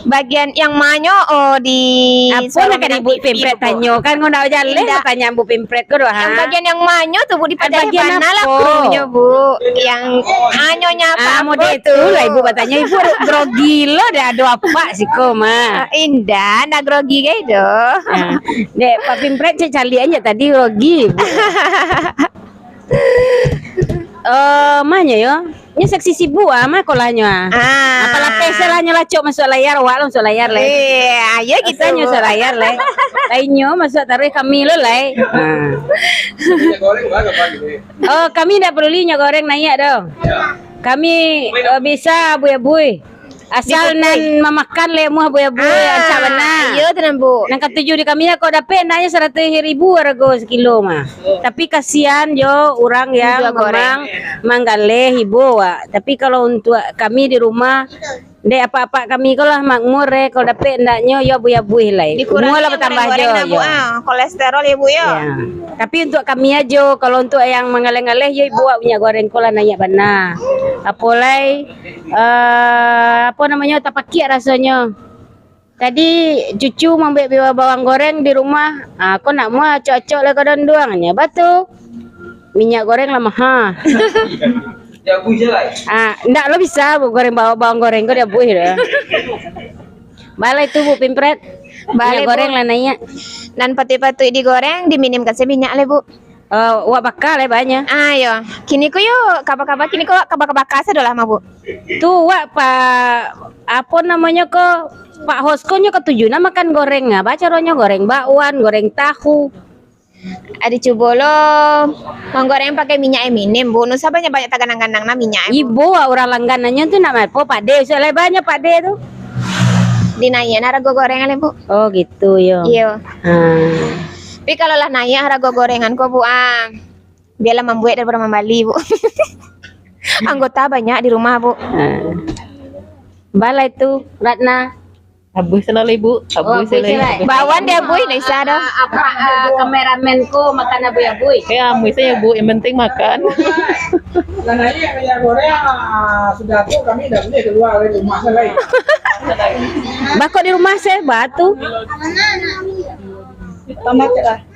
bagian yang manyo, oh, di Apo nak kan Ibu Pimpret tanyo? Kan kau nak jaleh. Indak. Tanya Ibu Pimpret ko doh, ha? Yang bagian yang manyo tu, Bu, dipajahi bana lah krunya, Bu. Yang anyonyo apo-apo tu lah Ibu batanyo. Ibu grogi lo, dah ado apak siko mah. Ah, indak, ndak grogi gai doh. Ah, dek Pak Pimpret cek caliak aja tadi grogi. Eh, manyo yo? Nyo seksi sibuk ah, mah kolahnyo ah. Ah. Apo lapeh se lah nyo lacok masuak layar, awak lah masuak layar lai. Eh, ayo gitu. Asanyo masuak layar lai. Lainnyo masuak taruih kami lo lai. Ah. Oh, kami ndak parlu inyo goreng naiak doh. Kami, eh, bisa abui-abui. Asal nan mamakan lai muah abui-abui, ah, rancak bana. Iyo tu nan, Bu. Nan katuju di kami, kok dapek andaknyo saratuih ribu arago sakilo mah. Tapi kasian jo urang yang memang manggaleh ibo awak. Tapi kalau untuak kami di rumah, dek apak-apak kami ko lah makmur eh, kalau dapek andaknyo yo abui-abui lai. Umua lah batambah jo, yo. Ah, kolesterol yo, Bu, yo. Ya. Tapi untuak kami ajo, kalau untuak yang manggaleh-galeh, yo ibo awak minyak goreng ko lah naiak bana. Apo lai, eh, apo namonyo, tapakiak rasonyo. Tadi cucu mambuek biwa bawang goreng di rumah, ah, ko nak muah acok-acok lai ko donduangnyo. Batu. Minyak goreng lah maha. Ah, ndak lo bisa, Bu, goreng bawa bawang goreng ko diabuih doh. Balai tu, Bu Pimpret. Balai, minyak goreng lah naiak. Nan patuik-patuik digoreng, diminimkan se minyak lai, Bu. Eh, wak baka lai banyak. Ah, yo. Kini ko yo, kaba-kaba kini ko wak kabaka-baka sado lah mah, Bu. Tu wak pa, apo namonyo ko, Pak Hos ko nyo katuju nah makan goreng. Ah, ba caronyo goreng bakwan, goreng tahu. Adi cubo lo manggoreng pakai minyak yang minim, Bu. Nusa banyak-banyak taganang-ganang nah minyak, Bu. Ibo wak urang langganannyo tu nak mapo, Pak De. Usah lai banyak Pak De tu. Dinaiak nah arago goreng lai, Bu. Oh, gitu yo. Iyo. Ah. Tapi kalau lah naiak harago gorengan ko, Bu, ah, bialah mambuek daripado mambali, Bu. Anggota banyak di rumah, Bu. Ah. Balai tu, Ratna. Abuih se lah, Ibu. Oh, abuih se lah. Bakwan diabuih, ndak bisa doh. Apa, ah, kameramen ko makan abuih-abuih? Ya, abuih saja, Bu. Yang penting makan. Lah, naiak minyak goreng, ah, sudah tu kami ndak boleh keluar dari rumah se lai. Bako di rumah se, batu.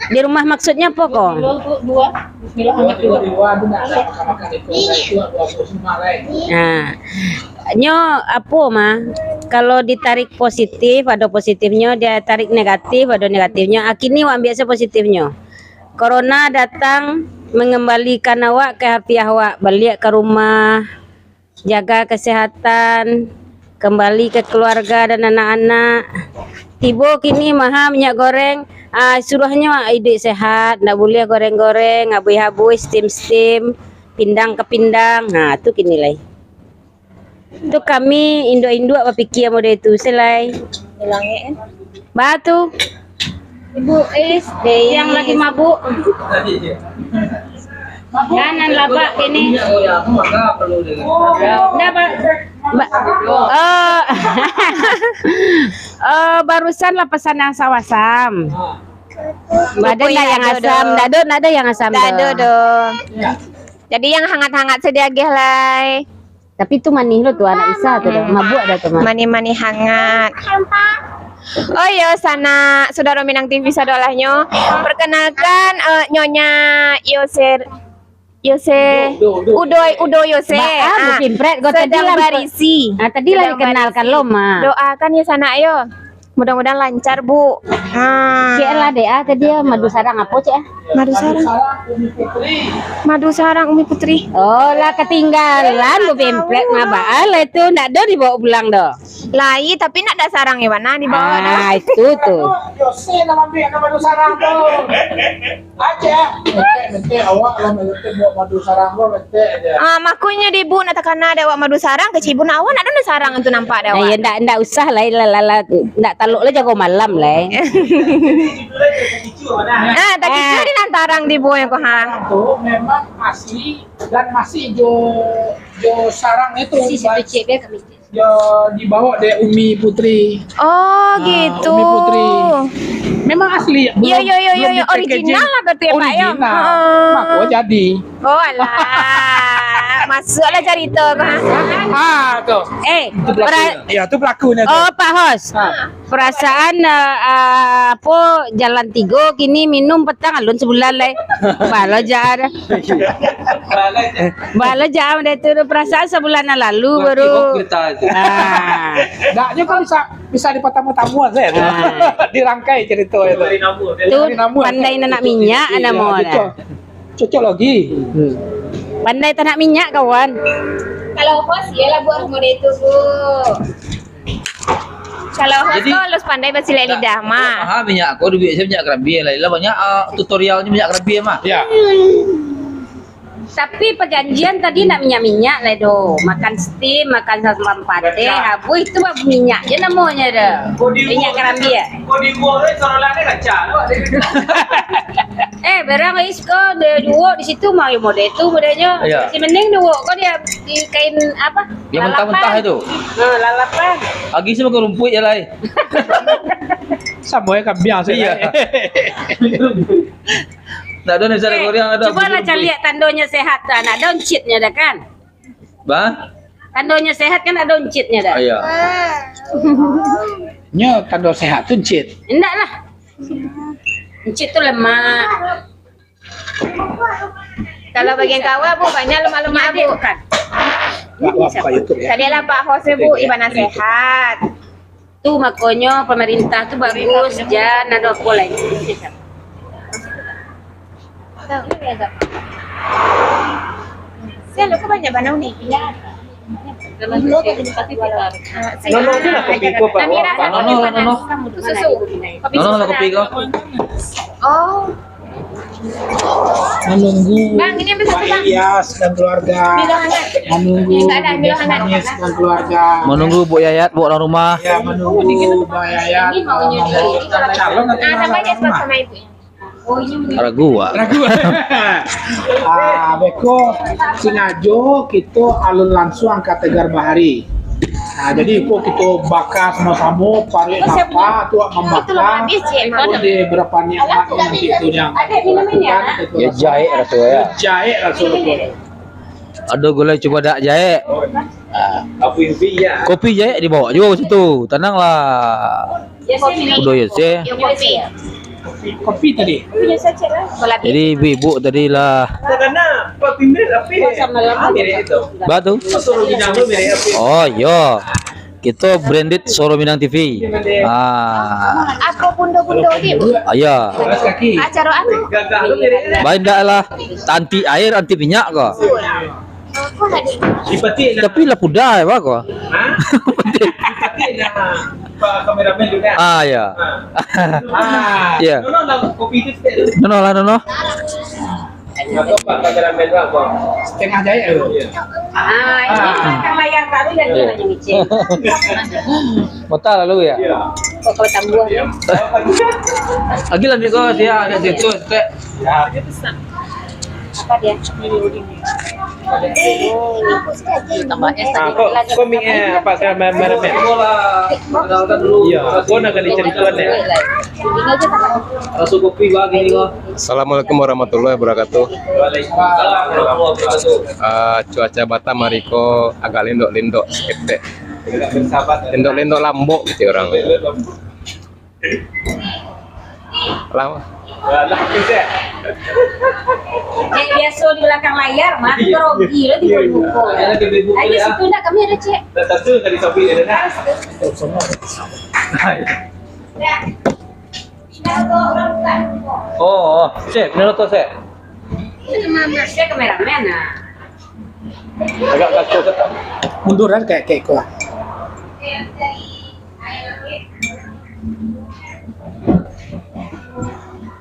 Di rumah maksudnyo apo ko? Dua, dua. Bismillah, amat dua. Nah, nyo apo mah? Kalau ditarik positif, ado positifnyo, dia tarik negatif, ado negatifnyo. Ah, kini awak ambiak se positifnyo. Corona datang mengembalikan awak ke harfiah awak, baliak ka rumah, jaga kesehatan, kembali ke keluarga dan anak-anak. Tibo kini maha minyak goreng, ah, suruahnyo iduik sehat, ndak buliah goreng-goreng, abuih-abuih, steam-steam, pindang ka pindang. Ha, tu kini lai. Tu kami induak-induak bapikia model tu, se lai. Langik, eh? Ba tu. Ibu Is, yang lagi mabuk. Jangan labak kini. Ndak, Pak. Ba-, oh. Oh, barusan lah pesan asam-asam. Ndak ado yang asam, ndak ado, ndak ado yang asam. Ndak ado doh. Jadi yang hangat-hangat se diagiah lai. Tapi tu manih lo tu, anak Isa tu doh. Mabuak dah tu, mah. Manih-manih hangat. Oh iyo, sanak, sudaro Minang T V sadolahnyo. Perkenalkan, eh, Nyonya Yose, Yose, Udo, Udo Yose. Ba-, ah, sedang barisi. Ah, tadi lah dikenalkan lo, mah. Doakan yo, sanak, yo. Mudah-mudahan lancar, Bu. Ha. Cek lah dek ah tadi ah, madu sarang apo, Cek ah? Madu sarang. Madu sarang Umi Putri. Oh, lah ketinggalan, Bu Pempret mah, baa lah itu, ndak ado dibawa pulang doh. Lai, tapi ndak ado sarang di mana dibawa doh. Ah, itu tu. Yose nak ambil madu sarang tu. Aceh, mentek, mentek, awak lah mentek buat madu sarang lo, mentek aja. Ah, makonyo di ibu nak takana dek awak madu sarang, kecek ibu nak awak nak ado sarang tu nampak dek awak. Nah, ya, ndak, ndak usah lah, lah, lah, lah, ndak talok lah jago malam lah. Ah, tak kira di nan tarang di ibu yang ko, ha. Tu memang asli dan masih jo, jo sarang itu. Yo, dibawa dek Umi Putri. Oh, ah, gitu. Umi Putri. Memang asli, yo, belum, yo, yo, yo, belum yo, di-packaging. Original lah berarti ya, Pak, ya? Original. Heeh. Mako jadi. Oh, alah. Masuklah cerita, Pak. Ah, tu. Eh, itu pelakunya. Pera-, ya, itu pelakunya tu. Oh, Pak Hos. Ah. Perasaan, eh, eh, apo, jalan tigo, kini minum petang alun sebulan lai. Balo ja dah. Balo ja dah tu, perasaan sebulan yang lalu baru. Ah. Dak, dia kan bisa, bisa dipatamu-tamuan saja tu. Ah. Dirangkai cerita itu. Tu pandai nak minyak, ya, namo dah. Cocok. Cocok lagi. Hmm. Pandai tanak minyak, kawan. Kalau hos, iyalah buat model itu, Bu. Kalau hos ko harus pandai basilek lidah, mah. Ah, minyak ko duit saya minyak kerambia lah. Lah banyak, ah, tutorialnya minyak kerambia, mah. Ya. Tapi perjanjian tadi nak minyak-minyak lah doh. Makan steam, makan sambal padeh, habis tu baru minyak je namanya dah. Minyak kerambia. Ko di gua ni sorolan ni kaca tu. Eh, barang Ais ko, dia duo di situ mah, yo model tu modelnyo. Iya. Si mending duo ko dia di kain apa? Yang mentah-mentah itu. Nah, lalapan. Agi sih makan rumput ya, lai. Sama ya, kambiang sih. Iya. Ndak ada nih, cara goreang ada. Cuba lah cari lihat tandonyo sehat tu, nak ada uncitnyo dah kan? Bah? Tandonyo sehat kan ada uncitnyo dah. Iya. Nyo tando sehat tu uncit. Endak lah. Encik tu lemak. Kalau bagian kawa, Bu, banyak lemak-lemak, Bu. Bukan. Tadi lah Pak Hos, Bu, ibana sehat. Tu makonyo pemerintah tu bagus, jan ado apo lai. Siapa banyak banau ni? Nono je lah kopi ko, Pak. Nono, nono. Susu. Kopi susu. Nono lah kopi ko. Oh. Menunggu Bang, ini ambil satu, Bang. Pak Ilyas dan keluarga. Milo hangat. Menunggu Milo hangat. Manis dan keluarga. Menunggu Bu Yayat, Bu orang rumah. Ya, menunggu Bang Yayat. Ini maunya dia. Calon atau calon anak rumah? Sama aja, sama ibu. Ragu, ah. Ragu. Ah, beko sengajo kito alun lansuang ka Tegar Bahari. Nah, jadi ko kito baka samo-samo, paruik lapar, tu awak mambaka. Ko dek berapa nikmat nanti tu yang kito lakukan, kito rasakan. Yo, jaek raso, ya. Jaek raso tu. Ado gulai cubadak jaek. Ah. Kopi jaek dibawa juo situ. Tananglah. Udo Yose. Kopi tadi. Jadi ibu-ibu tadi lah. Ba tu. Oh, iyo. Kito branded Suaro Minang T V. Ah. Apo bundo-bundo gitu? Ah, ya. Acara anu? Baik ndak lah. Anti air, anti minyak ko. Tapi lah pudah ya, ko. Ah, ya. Ya. Nono lah, nono. Setengah jahit tu. Ah, ini belakang layar baru yang kita ngecek. Kota lalu ya? Kok kalau tambah ya? Lagi lah, Miko, dia ada situ, Tek. Apa dia? Tambah es tadi. Kok, kok mie, eh, apa, kayak merah-merah? Iya, kok nak ganti cerita, Tek? Assalamualaikum warahmatullahi wabarakatuh. Ah, cuaca Batam hari ko agak lindok-lindok saketek. Lindok-lindok lambok gitu orang. Lama. Cek biaso di balakang layar mah, grogi lah di muko. Ayo situ ndak, kami ado, Cek. Oh, oh, sip, minuto sip. Saya kameramen, nah. Agak kasar. Mundur kan kayak, kayak iko lah.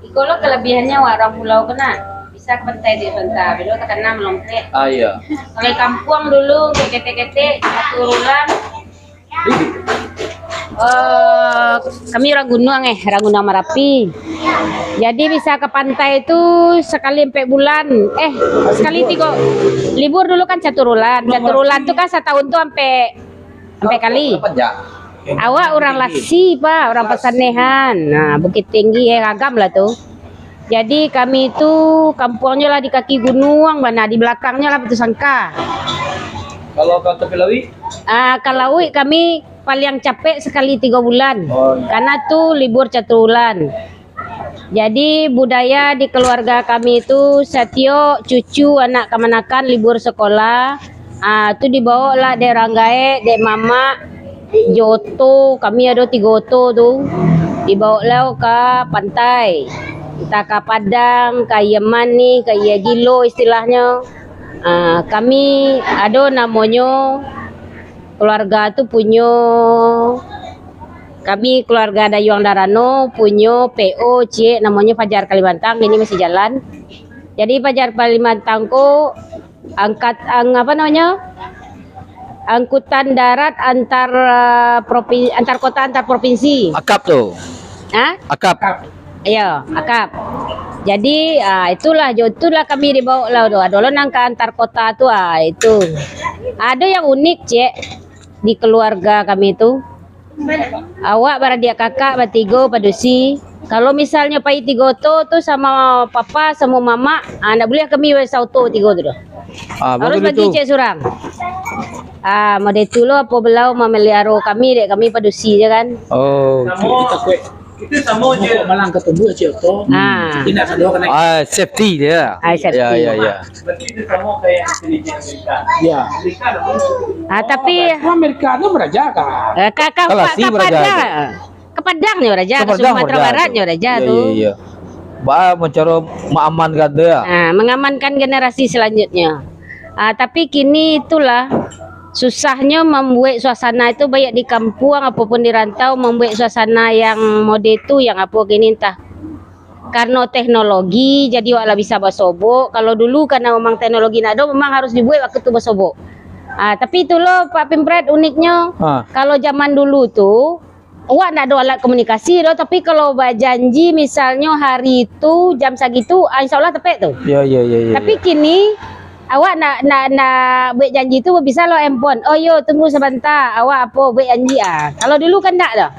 Iko lo kelebihannya orang pulau ko nah. Bisa ke pantai di sebentar, bilo takana melongkek. Ah, iya. Kalau di kampuang dulu, ketek-ketek, satu urulan, Eh, kami urang gunuang, eh, urang Gunuang Marapi. Jadi bisa ka pantai tu sakali ampek bulan, eh, sakali tigo. Libur dulu kan catur ulan. Catur ulan tu kan satahun tu ampek, ampek kali. Awak urang Lasi, Pak, urang Pasanehan. Nah, Bukittinggi, eh, Agam lah tu. Jadi kami tu kampuangnyo lah di kaki gunuang bana, di balakangnyo lah Batu Sangka. Kalau ka tapi lauik? Ah, ka lauik kami paliang capek sakali tigo bulan. Oh, iya. Karena tu libur catur ulan. Jadi budaya di keluarga kami tu satiok cucu anak kamanakan libur sekolah, ah, tu dibaok lah dek urang gaek, dek mamak, jo oto, kami ado tigo oto tu, dibaok lah ka pantai, antah ka Padang, ka Aia Manih, ka Aia Gilo istilahnyo. Ah, kami ado namonyo, keluarga tu punyo, kami keluarga Dayuang Darano punyo P O ciek namonyo Fajar Kalimantan, kini masih jalan. Jadi Fajar Kalimantan ko angkat, ang-, apa namonyo? Angkutan darat antar, ah, propin-, antar kota, antar provinsi. Akap tu. Hah? Akap. Iyo, akap. Jadi, ah, itulah, jo itulah kami dibaok lah tu. Ado lo nan ka antar kota tu, ah, itu. Ado yang unik, Cek, di keluarga kami tu. Awak baradiak kakak batigo padusi. Kalau misalnyo pai tigo oto tu samo papa, samo mamak, ah, ndak buliah kami saoto tigo tu doh. Ah, harus bagi tu. Cek surang. Ah, mode tu lo apo beliau mameliharo kami, dek kami padusi je kan. Oh. Samo, itu samo je. Malang ketumbuh cek oto. Ah. Tidak sado kena. Ah, safety dia. Ah, safety. Ya, ya, ya. Berarti itu samo kayak di Amerika. Ya. Amerika ada pun. Ah, tapi Amerika tu baraja kan? Eh, ka, ka, Kalau ka, si ka baraja Padang. Itu. Ka Padang nyo baraja, ka Padang Sumatera baraja Barat tu. Nyo baraja tu. Iya, iya, iya. Ba, mencaro mengamankan dia. Ah, mengamankan generasi selanjutnya. Ah, tapi kini itulah susahnyo mambuek suasana itu, baik di kampuang ataupun di rantau, mambuek suasana yang mode tu, yang apo kini entah. Kareno teknologi, jadi awak lah bisa basobok. Kalau dulu karena memang teknologi ndak ado, memang harus dibuek waktu tu basobok. Ah, tapi itu lo Pak Pimpret uniknyo. Ah. Kalau zaman dulu tu, awak ndak ado alat komunikasi doh, tapi kalau bajanji misalnyo hari tu jam sagitu, ah, insya Allah tepek tu. Ya, ya, ya, ya. Tapi ya. Kini awak nak, nak, nak buek janji tu bisa lo handphone. Oh yo, tunggu sabanta, awak apo buek janji ah. Kalau dulu kan ndak doh.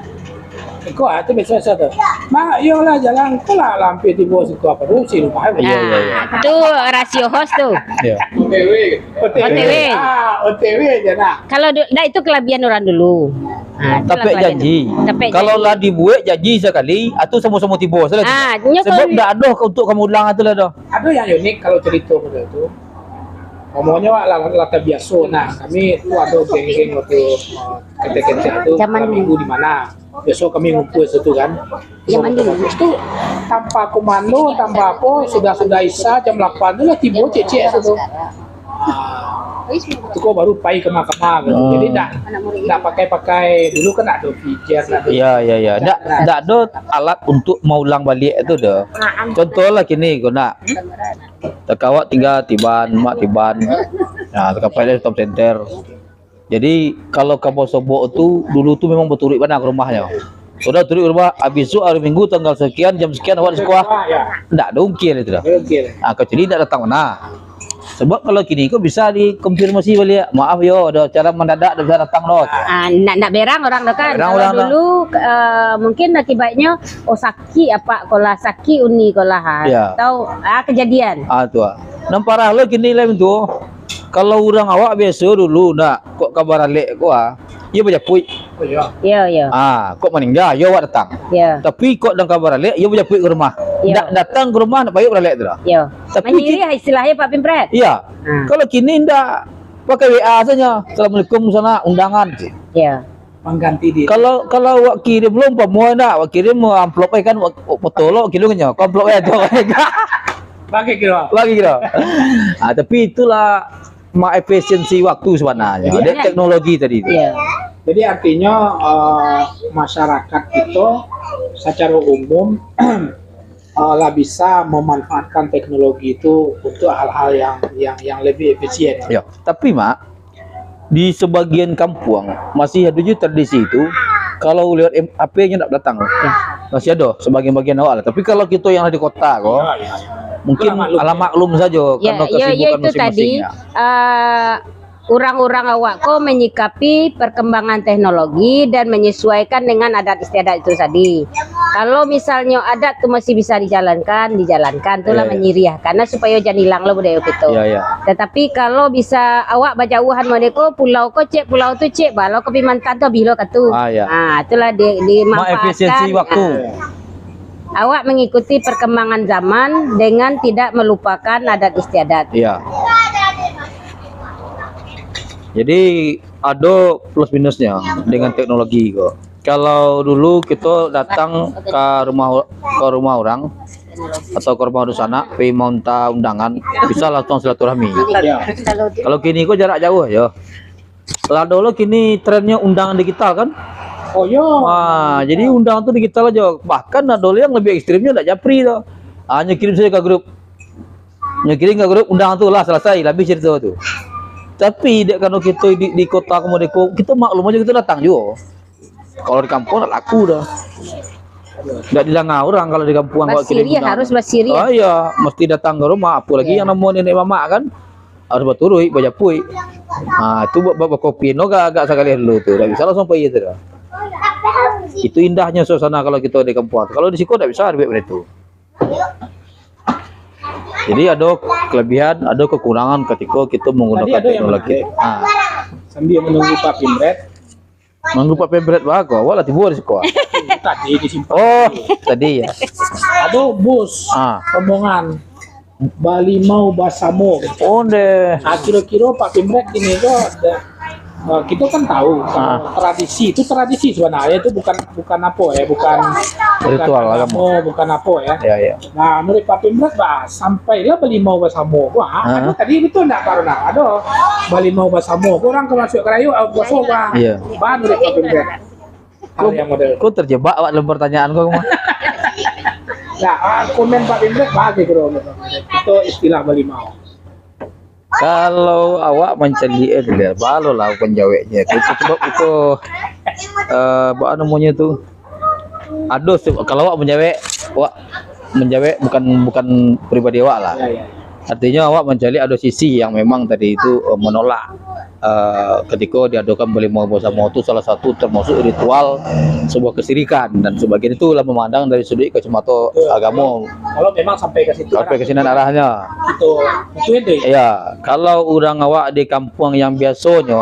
Iko ah, tu biaso-biaso tu. Mak, iyolah jalan, ko lah, lah ampia tibo siko, apo tu, si lupa. Iya, iya, iya. Ah, tu rasio host tu. Iya. O T W. O T W. Ah, O T W je nak. Kalau du-, dah itu kelebihan orang dulu. Ah, itulah kelebihan. Tapek janji. Tapek janji. Kalau lah dibuek janji sakali, ah, tu samo-samo tibo salah tu. Ah, nyo sebab ko- dak ado untuk kamu ulang tu lah doh. Ado yang unik kalau cerita macam tu. Umpamanya awak lah, lah tabiaso, nah, kami tu ado geng-geng waktu, eh, ketek-ketek tu, Zaman malam dulu. Minggu di mana. Biaso kami ngumpul situ kan. Zaman dulu. Habis tu, tanpa komando, tanpa apo, sudah-sudah Isya jam lapan tu lah tibo ciek-ciek situ. Ah, tu ko baru pai ka mahkamah gitu. Hmm. Jadi ndak, ndak pakai-pakai, dulu kan ado pijet, ado. Iya, iya, iya. Ndak, ndak ado alat untuk maulang baliak tu doh. Contohlah kini ko nak. Takawak tingga tiban, mak tiban. Nah, takapai dari top center. Jadi, kalau kabau sobok tu, dulu tu memang baturuik bana ka rumahnyo. Sudah turuik ka rumah, abih tu hari Minggu tanggal sekian, jam sekian awak di sekolah. Ya. Ndak ada ungkil itu dah. Ada ungkil. Ah, kecuali ndak datang bana. Sebab kalau kini ko bisa dikonfirmasi baliak. Maaf yo, ada acara mendadak, ndak bisa datang doh. Ah, ndak, ndak berang orang doh kan. Ndak berang. Kalau orang doh. Dulu, eh, mungkin akibatnyo, oh, sakik apak ko lah, sakik uni ko lah, ah. Ya. Atau, ah, kejadian. Ah, tu ah. Nan parah lo kini lah tu. Kalau urang awak biaso dulu ndak, kok ka baralek ko ah, iyo bajapuik. Oh, iyo. Iyo, iyo. Ah, kok maningga, iyo awak datang. Iyo. Tapi kok nan ka baralek, iyo bajapuik ka rumah. Iyo. Ndak datang ka rumah, ndak payi baralek tu lah. Iyo. Tapi manyiriah ki-, istilahnyo Pak Pimpret. Iyo. Ah. Kalau kini ndak, pakai W A sajo. "Assalamualaikum, sanak, undangan," cik. Iyo. Mangganti diri. Kalau, kalau awak kirim lo, umpamo ndak, awak kirim amplop eh kan, awak foto lo, kirim nyo, amplop eh tu. Bagi kiro. Bagi kiro. Ah, tapi itulah maefisiensi waktu sebenarnya. Jadi, dek teknologi tadi tu. Iya. Jadi artinya, eh, masyarakat kita secara umum eh, lah bisa memanfaatkan teknologi itu untuk hal-hal yang, yang, yang lebih efisien. Ya, tapi, Mak, di sebagian kampuang masih ada juga tradisi itu, kalau lewat M-, H P-nyo ndak datang. Ya. Masih ada sebagian-bagian awak lah. Tapi kalau kita yang ada di kota ko, ya, ya, ya, mungkin maklum, ala maklum saja, ya, karena ya, kesibukan ya, itu masing-masing tadi, ya. Eh, urang-urang awak ko menyikapi perkembangan teknologi dan menyesuaikan dengan adat istiadat itu tadi. Kalau misalnyo adat tu masih bisa dijalankan, dijalankan, tu lah, iya, iya, manyiriah, karena supayo jan ilang lo budaya kito. Iya, iya. Tetapi kalau bisa awak bajauhan model ko, pulau ko cek, pulau tu cek, ba lo ka Kalimantan tu abih lo ka tu. Ah, iya. Ah, itulah di, dimanfaatkan. Maefisiensi waktu. Ah. Awak mengikuti perkembangan zaman dengan tidak melupakan adat istiadat. Iya. Jadi, ado plus minusnya dengan teknologi ko. Kalau dulu kito datang ka rumah, ka rumah urang atau ka rumah dunsanak, pai maunta undangan, bisa langsung silaturahmi. Iya. Kalau kini ko jarak jauh yo. Lah dulu kini trennyo undangan digital kan? Oh, iyo. Wah, jadi undangan tu digital aja. Bahkan ado yang lebih ekstrimnyo ndak japri tu. Hanyo kirim saja ka grup. Nyo kirim ka grup, undangan tu lah selesai, lah habis cerita tu. Tapi dek karano kito di, di kota ko model ko, kito maklum aja kito datang juo. Kalau di kampuang ndak laku doh. Ndak didanga urang kalau di kampuang awak kirim undangan. Basiriah, harus basiriah. Ah, iya, mesti datang ka rumah, apolagi, iya, yang namo nenek mamak kan. Harus baturuik, bajapuik. Ha, tu ba-, ba-, bakopi no agak, agak sakali dulu tu. Ndak bisa langsung pai tu doh. Itu indahnyo suasana kalau kito di kampuang. Kalau di siko ndak bisa duit bak itu. Jadi ado kelebihan, ado kekurangan ketika kito menggunakan teknologi. Tadi ado yang menarik. Ha. Sambil menunggu Pak Pimret, Manggu Pak Pemret bago, awak lah tibo di siko. Tadi disimpan. Oh, tadi ya. Ado bus, ah, rombongan balimau basamo. Oh, ndeh. Ah, kiro-kiro Pak Pemret gini ko, da-, ah, kito kan tahu, ah, tradisi itu tradisi sebenarnya, itu bukan, bukan apo ya, bukan, bukan ritual agamo, agamo, bukan apo ya. Ya, ya. Nah, menurut Pak Pemret, bah, sampailah balimau basamo. Wah, ah, anu tadi betul ndak, Pak Ronald? Ado balimau basamo. Urang ka masuak karayo, ah, puaso, bah. Iya. Bah, menurut Pak Pemret. Hal yang model. Kok terjebak awak dalam pertanyaan kau, mah? Nah, ah, komen Pak Pemret, bah, gitu, itu istilah balimau. Kalau awak mancaliak, eh, balo lah panjaweknyo. Itu sebab itu, eh, apo namonyo tu? Ado se-, kalau awak manjawek, awak manjawek bukan, bukan pribadi awak lah. Ya, ya. Artinyo awak mancaliak ado sisi yang memang tadi itu, eh, menolak. eh, ketika diadakan balimau bersama tu salah satu termasuk ritual sebuah kesirikan dan sebagian itu lah memandang dari sudut kacamata agama. Kalau memang sampai ke situ, sampai ke sinan arahnya. Itu, itu ende. Ya, kalau urang awak di kampuang yang biasonyo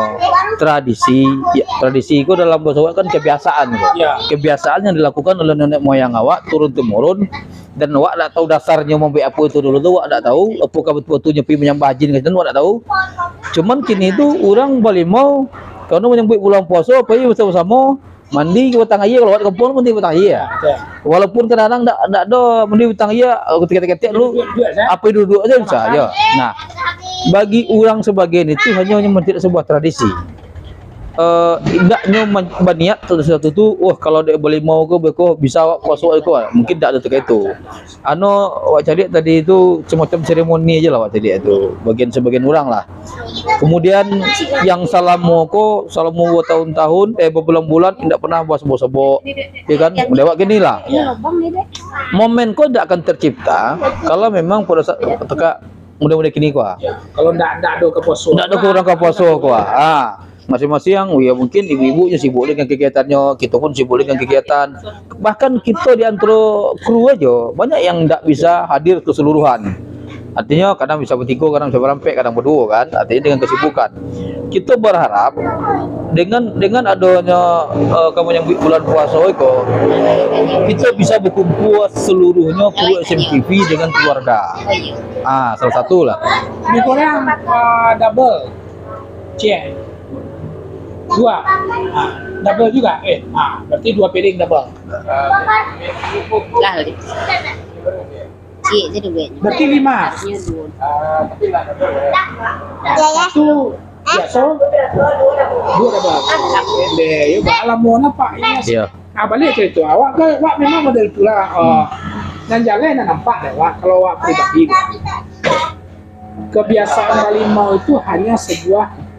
tradisi, ya, tradisi itu dalam bahasa awak kan kebiasaan tu. Ya. Kebiasaan yang dilakukan oleh nenek moyang awak turun temurun, dan awak dak tahu dasarnyo mambuek apo itu dulu tu, awak dak tahu, apakah betul-betul nyo pi manyambah jin ka situ, awak dak tahu. Cuman kini tu urang balimau, karano manyambuik bulan puaso, pai basamo-samo, mandi ka batang aia, kalau awak di kampuang mandi batang aia. Betul. Walaupun kadang-kadang dak, dak ado mandi batang aia, ketek-ketek dulu, duduak-duduak sajo. Apo duduak sajo bisa, yo. Nah, bagi urang sabagian itu hanyo, hanyo menjadi sebuah tradisi. Eh, indaknyo man-, baniat satu-satu tu, "Wah, kalau dek balimau ko, beko bisa awak puaso ko." Mungkin dak ado tu kayak itu. Ano, awak caliak tadi tu semacam seremoni aja lah awak caliak tu. Bagian sebagian urang lah. Kemudian yang salamo ko, salamo bertahun-tahun, eh, berbulan-bulan, indak pernah buat sobok-sobok. Ya kan? Model awak gini lah. Momen ko indak akan tercipta kalau memang pada saat tekak muda-muda kini ko, ah. Ya, kalau ndak, ndak ado ka puaso. Ndak ado ka urang ka puaso ko, ah. Ah, masing-masing, ya mungkin ibu-ibu nyo sibuk dengan kegiatannyo, kito pun sibuk dengan kegiatan. Bahkan kito di antaro kru ajo, banyak yang ndak bisa hadir keseluruhan. Artinyo, kadang bisa batigo, kadang bisa barampek, kadang baduo, kan. Artinyo, dengan kesibukan. Kito berharap, dengan, dengan adonyo, eh, ka manyambuik bulan puaso iko, kito bisa bakumpua seluruhnyo kru S M T V dengan keluarga. Ah, salah satu lah. Mi goreng, ah, double. Cek. Dua. Ah, double juga. Eh, ah, berarti dua piring double. Lah, cik tu duitnyo. Berarti lima. Harusnyo dua. Satu biaso, dua double. Deh, yo, bah, lamo nampak. Iya. Ah, baliak carito. Awak ke, awak memang model tu lah. Ah, nan jaleh nan nampak dek awak, kalau awak pribadi. Kebiasaan balimau itu hanya sebuah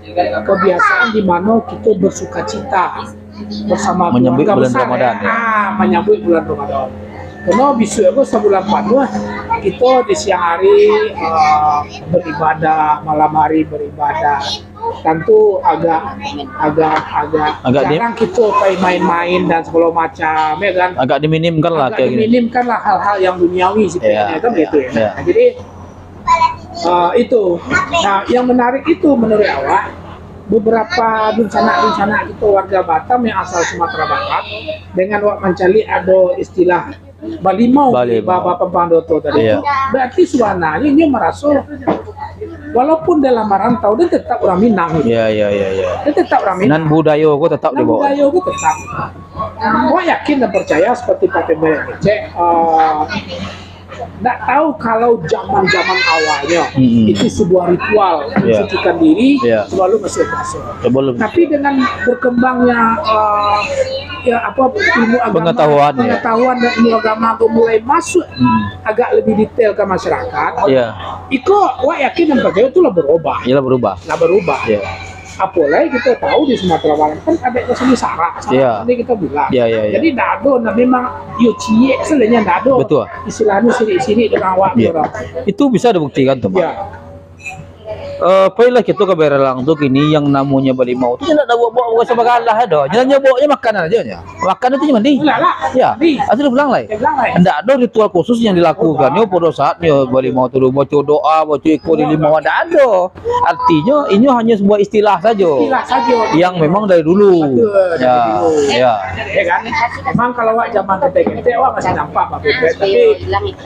kebiasaan di mana kita bersukacita bersama keluarga besar, ya. Menyambut bulan Ramadan, ya. Ah, menyambut bulan Ramadan. Karena besok itu sebulan penuh, kita di siang hari, ah, beribadah, malam hari beribadah. Tentu agak, agak, agak jarang kita pai main-main dan segala macam, ya kan? Agak diminimkan lah. Agak diminimkan lah hal-hal yang duniawi sebenarnya, kan gitu, ya. Nah, jadi, ah, itu. Nah, yang menarik itu menurut awak, beberapa dunsanak-dunsanak kita warga Batam yang asal Sumatera Barat, dengan awak mancaliak ada istilah balimau, balimau. Ba-, ba-, pampang doto tadi tu. Berarti sabananyo inyo maraso, walaupun dalam marantau, dia tetap urang Minang gitu. Iya, iya, iya, iya. Dia tetap urang Minang. Nan budayo ko tetap dibawa. Nan budayo ko tetap. Awak yakin dan percaya seperti Pak Pemba yang ngecek, eh, ndak tahu kalau zaman-zaman awalnya itu sebuah ritual mensucikan diri sebelum masuk puasa. Sebelum. Tapi dengan berkembangnya, eh, ya, apa, ilmu agama, pengetahuan, ya, pengetahuan dan ilmu agama tu mulai masuk agak lebih detail ke masyarakat. Iya. Iko, awak yakin dan percaya tu lah berubah. Iyalah berubah. Lah berubah. Iya. Apolai kita tahu di Sumatera Barat kan ada yang seni sarak, sarak seni kita bilang. Iya, iya, iya. Jadi ndak ado, nah, memang yo ciek sajo nyo, ndak ado. Betul. Istilahnya sirik-sirik dengan awak orang. Itu bisa dibuktikan tu, Pak. Iya. Eh, pailah kito ka Barelang tu kini yang namonyo balimau tu, ndak ado baok-baok bukan sabagalah ado. Nyo, nyo baoknyo makanan ajo nyo. Makanan tu nyo mandi. Lah, lah. Ya. Mandi. Asli pulang lai. Pulang lai. Ndak ado ritual khusus yang dilakukan nyo pada saat nyo balimau tu, baco doa, baco iko di limau, ndak ado. Artinyo, inyo hanyo sebuah istilah sajo. Istilah sajo. Yang memang dari dulu. Betul, dari dulu. Ya. Ya kan? Memang kalau awak zaman ketek-ketek, awak masih nampak, Pak Pipet. Tapi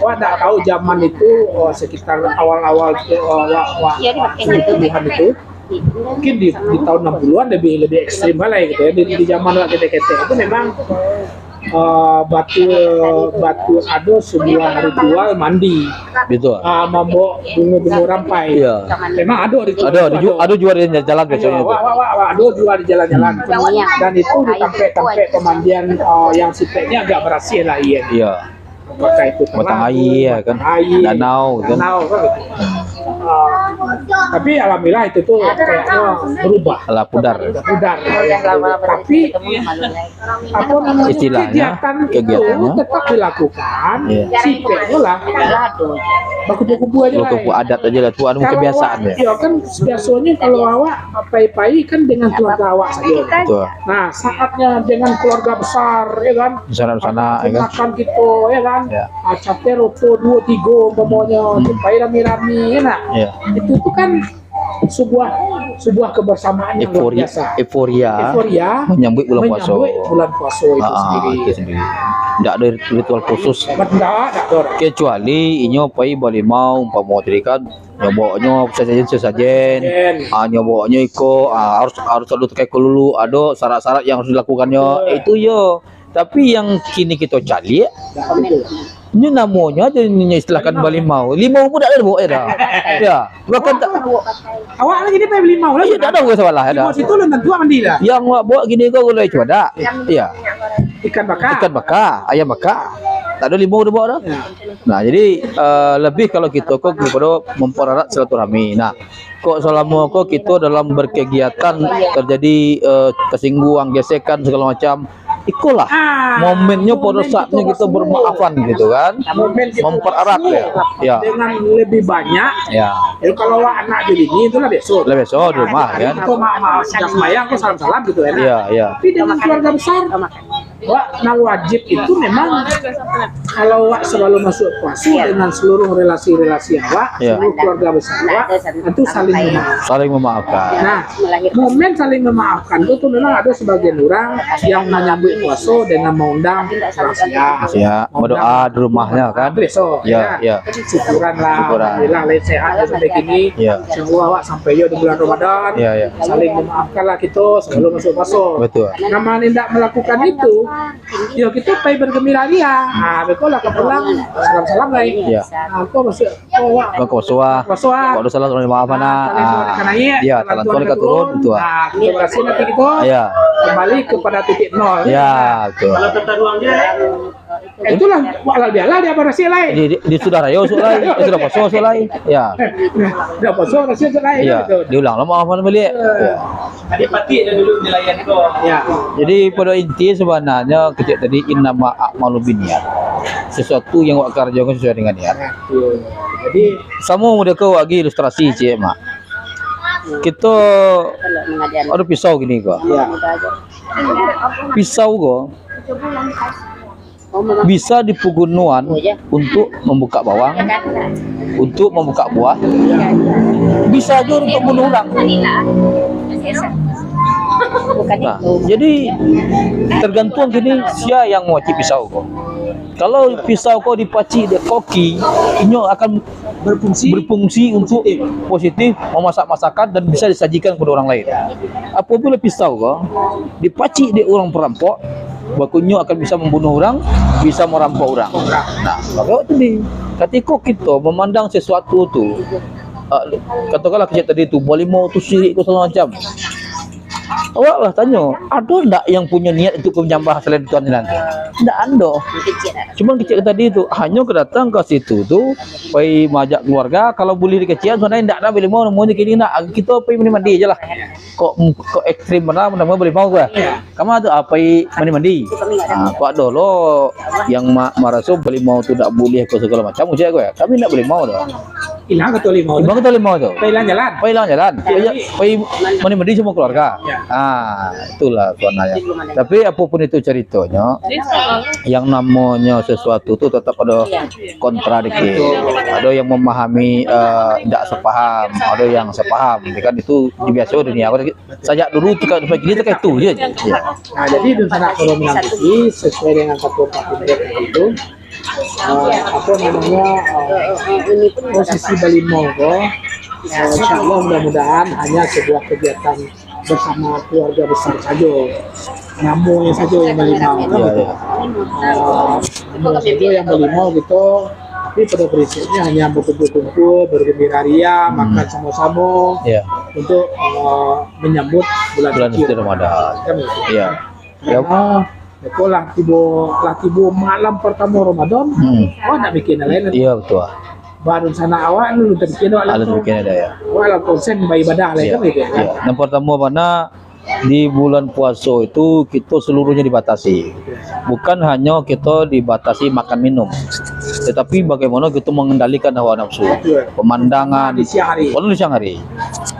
awak ndak tahu zaman itu, oh, sekitar awal-awal tu, oh, awak, awak, awak tujuh puluhan itu. Mungkin di, di tahun enam puluhan lebih, lebih ekstrim lah gitu ya. Di, di zaman awak ketek-ketek itu memang, eh, batu, batu ado sebuah ritual mandi. Betul. Ah, mambaok bungo-bungo rampai. Iya. Memang ado ritual itu, ado ju-, ado juo di jalan biasonyo tu. Awak, awak, awak, ado juo di jalan-jalan. Dan itu di tampek-tampek pemandian, eh, yang sifatnya agak barasiah lah, iya. Iya. Apakah itu batang telaga, aia, kan? Batang aia, danau, kan? Danau, kan? Ah, tapi alhamdulillah itu tu kayaknya berubah. Alah, pudar. Pudar. Tapi, apa namanya, istilahnya, kegiatan itu kegiatannya tetap dilakukan. Iya. Sipeknya lah, bakumpul-kumpul aja lah. Bakumpul adat aja lah. Tu anu kebiasaan, ya. Iya, kan biasanya kalau awak pai-pai kan dengan keluarga awak saja. Betul. Nah, saatnya dengan keluarga besar, ya kan? Sanak-sanak, ya kan? Makan gitu, ya kan? Ya. Ah, capek rokok dua tiga umpamanya, hmm, pai rami-rami, ya nak? Ya. Itu tu kan sebuah, sebuah kebersamaan yang luar biasa. Euforia, euforia menyambut bulan puasa. Menyambut bulan puasa itu sendiri. Ah, itu sendiri. Ndak ada ritual khusus. Ndak, ndak ada. Kecuali inyo pai balimau, umpamo tadi kan, nyoboknyo sasajen, sasajen. Sasajen. Ah, nyoboknyo iko, ah, harus, harus ado takai kalulu, ado syarat-syarat yang harus dilakukannyo. Betul. Itu yo. Tapi yang kini kito caliak, nyo namonyo aja nyo istilahkan balimau. Limau pun dak ado bawak dah. Ya, bahkan tak. Awak lagi ni pai balimau lah. Iya, dak ado masalah dah. Limau situ lun tantu mandi lah. Yang awak bawa kini ko gulai cubadak. Iya. Ikan bakar. Ikan bakar, ayam bakar. Tak ado limau dah bawak dah. Ya. Nah, jadi, eh, lebih kalau kito ko kepada mempererat silaturahmi. Nah, kok selama ko kito dalam berkegiatan terjadi, eh, kesingguan, gesekan segala macam, ikolah momennya pada saatnya kito bermaafan gitu kan. Momen kito mempererat ya. Ya. Dengan lebih banyak. Ya. Ya, kalau awak anak jadi ni, itulah biasa. Lah biasa di rumah kan. Kito maaf-maaf, sudah sembahyang ko salam-salam gitu ya. Iya, iya. Tapi dengan keluarga besar, wak, nan wajib itu memang kalau wak sebelum masuk puasa dengan seluruh relasi-relasi awak, seluruh keluarga besar awak, itu saling memaafkan. Saling memaafkan. Nah, momen saling memaafkan itu tu memang ada sebagian orang yang menyambut puasa dengan mengundang lansia. Lansia, berdoa di rumahnya kan? Besok, ya, ya. Syukuran lah, syukuran. Alhamdulillah, lah sehat sampai kini. Ya. Insya Allah awak sampai yo di bulan Ramadan. Ya, ya. Saling memaafkan lah kito sebelum masuk puasa. Betul. Nama indak melakukan itu, yo kito pai bergembira ria. Ah, beko lah ka pulang, salam-salam lai. Ya. Ah, ko maksud, ko awak. Bang ko puasa. Puasa. Kok ada salah, mohon maaf, nah. Talantuan ka naik, ya, talantuan ka turun, betul. Ah, kito berhasil nanti kito kembali kepada titik nol. Ya, betul. Kalau tataruang dia, eh, itulah, wak lah biarlah dia berhasil lai. Di, di, di sudah raya masuk lai, eh, sudah puasa masuk lai. Ya. Dah puasa masuk lai, ya, kan, betul. Diulang lah maaf balik. Ya. Adik patik dah dulu nelayan ko. Ya. Jadi, pada inti sebenarnya kecek tadi, innama a'malu binniat. Sesuatu yang awak kerjakan sesuai dengan niat. Betul. Jadi, samo model ko awak agi ilustrasi ciek, Mak. Kito ada pisau gini ko. Ya. Pisau ko bisa dipagunoan untuk mambuka bawang, untuk mambuka buah, bisa juo untuk bunuh urang. Nah, jadi tergantung kini sia yang mamacik pisau ko. Kalau pisau ko dipacik dek koki, inyo akan berfungsi, berfungsi untuk positif, memasak masakan dan bisa disajikan kepada orang lain. Apabila pisau ko dipacik dek urang perampok, bakonyo akan bisa mambunuh urang, bisa marampok urang. Nah, mako tu di, katiko kito mamandang sesuatu tu, ah, katokanlah kecek tadi tu, balimau tu sirik ko sagalo macam. Awak lah tanyo, ado ndak yang punyo niat untuk manyambah salain Tuhan nan? Ndak ado. Cuman kecek tadi tu, hanyo ka datang ka situ tu, pai maajak keluarga, kalau buliah dikecekan, sabananyo ndak ado balimau, namonyo kini ndak, kito pai mandi-mandi aja lah. Kok, kok ekstrim bana namonyo balimau ko. Kama tu, ah, pai mandi-mandi. Ah, kok ado lo yang ma-, maraso balimau tu ndak buliah ko sagalo macam, ujar ko, kami ndak balimau tu. Ilang kato limau tu. Ilang kato limau tu. Pai ilang jalan. Pai ilang jalan. Pai, pai mandi-mandi samo keluarga. Ya. Ah, itulah sabananyo. Tapi apapun itu caritonyo, yang namonyo sesuatu tu tetap ado kontradiktif. Ado yang memahami, eh, ndak sepaham, ado yang sepaham. Kan itu biaso dunia. Sajak dulu tu kan, sampai kini tu kan itu je. Ya. Nah, jadi dunsanak Pulau Minang Kecil, sesuai dengan kato Pak Indra tadi tu, eh, apa namanya, eh, posisi balimau ko, eh, insya Allah mudah-mudahan hanya sebuah kegiatan bersama keluarga besar sajo. Namonyo sajo yang balimau, kan, ya, gitu. Ya. Eh, namonyo sajo yang balimau gitu. Tapi pada prinsipnya hanya berkumpul-kumpul, bergembira ria, hmm, makan sama-sama, ya, untuk, eh, menyambut bulan, bulan suci, suci Ramadan. Kan gitu. Ya. Ya. Karena Ko lah tibo, lah tibo malam partamo Ramadan, hmm, awak ndak mikir nan lain. Iyo, betul. Baru sanak awak, lalu tapikia awak. Lalu langsung tapikia dah, ya. Awak lah konsen baibadah lah, iyo, kan, gitu, ya. Iyo. Nan partamo, bana, di bulan puaso itu, kito seluruhnyo dibatasi. Bukan hanyo kito dibatasi makan minum, tatapi bagaimana kito mangendalikan hawa nafsu, betul, pemandangan, di siang hari, walaupun di siang hari,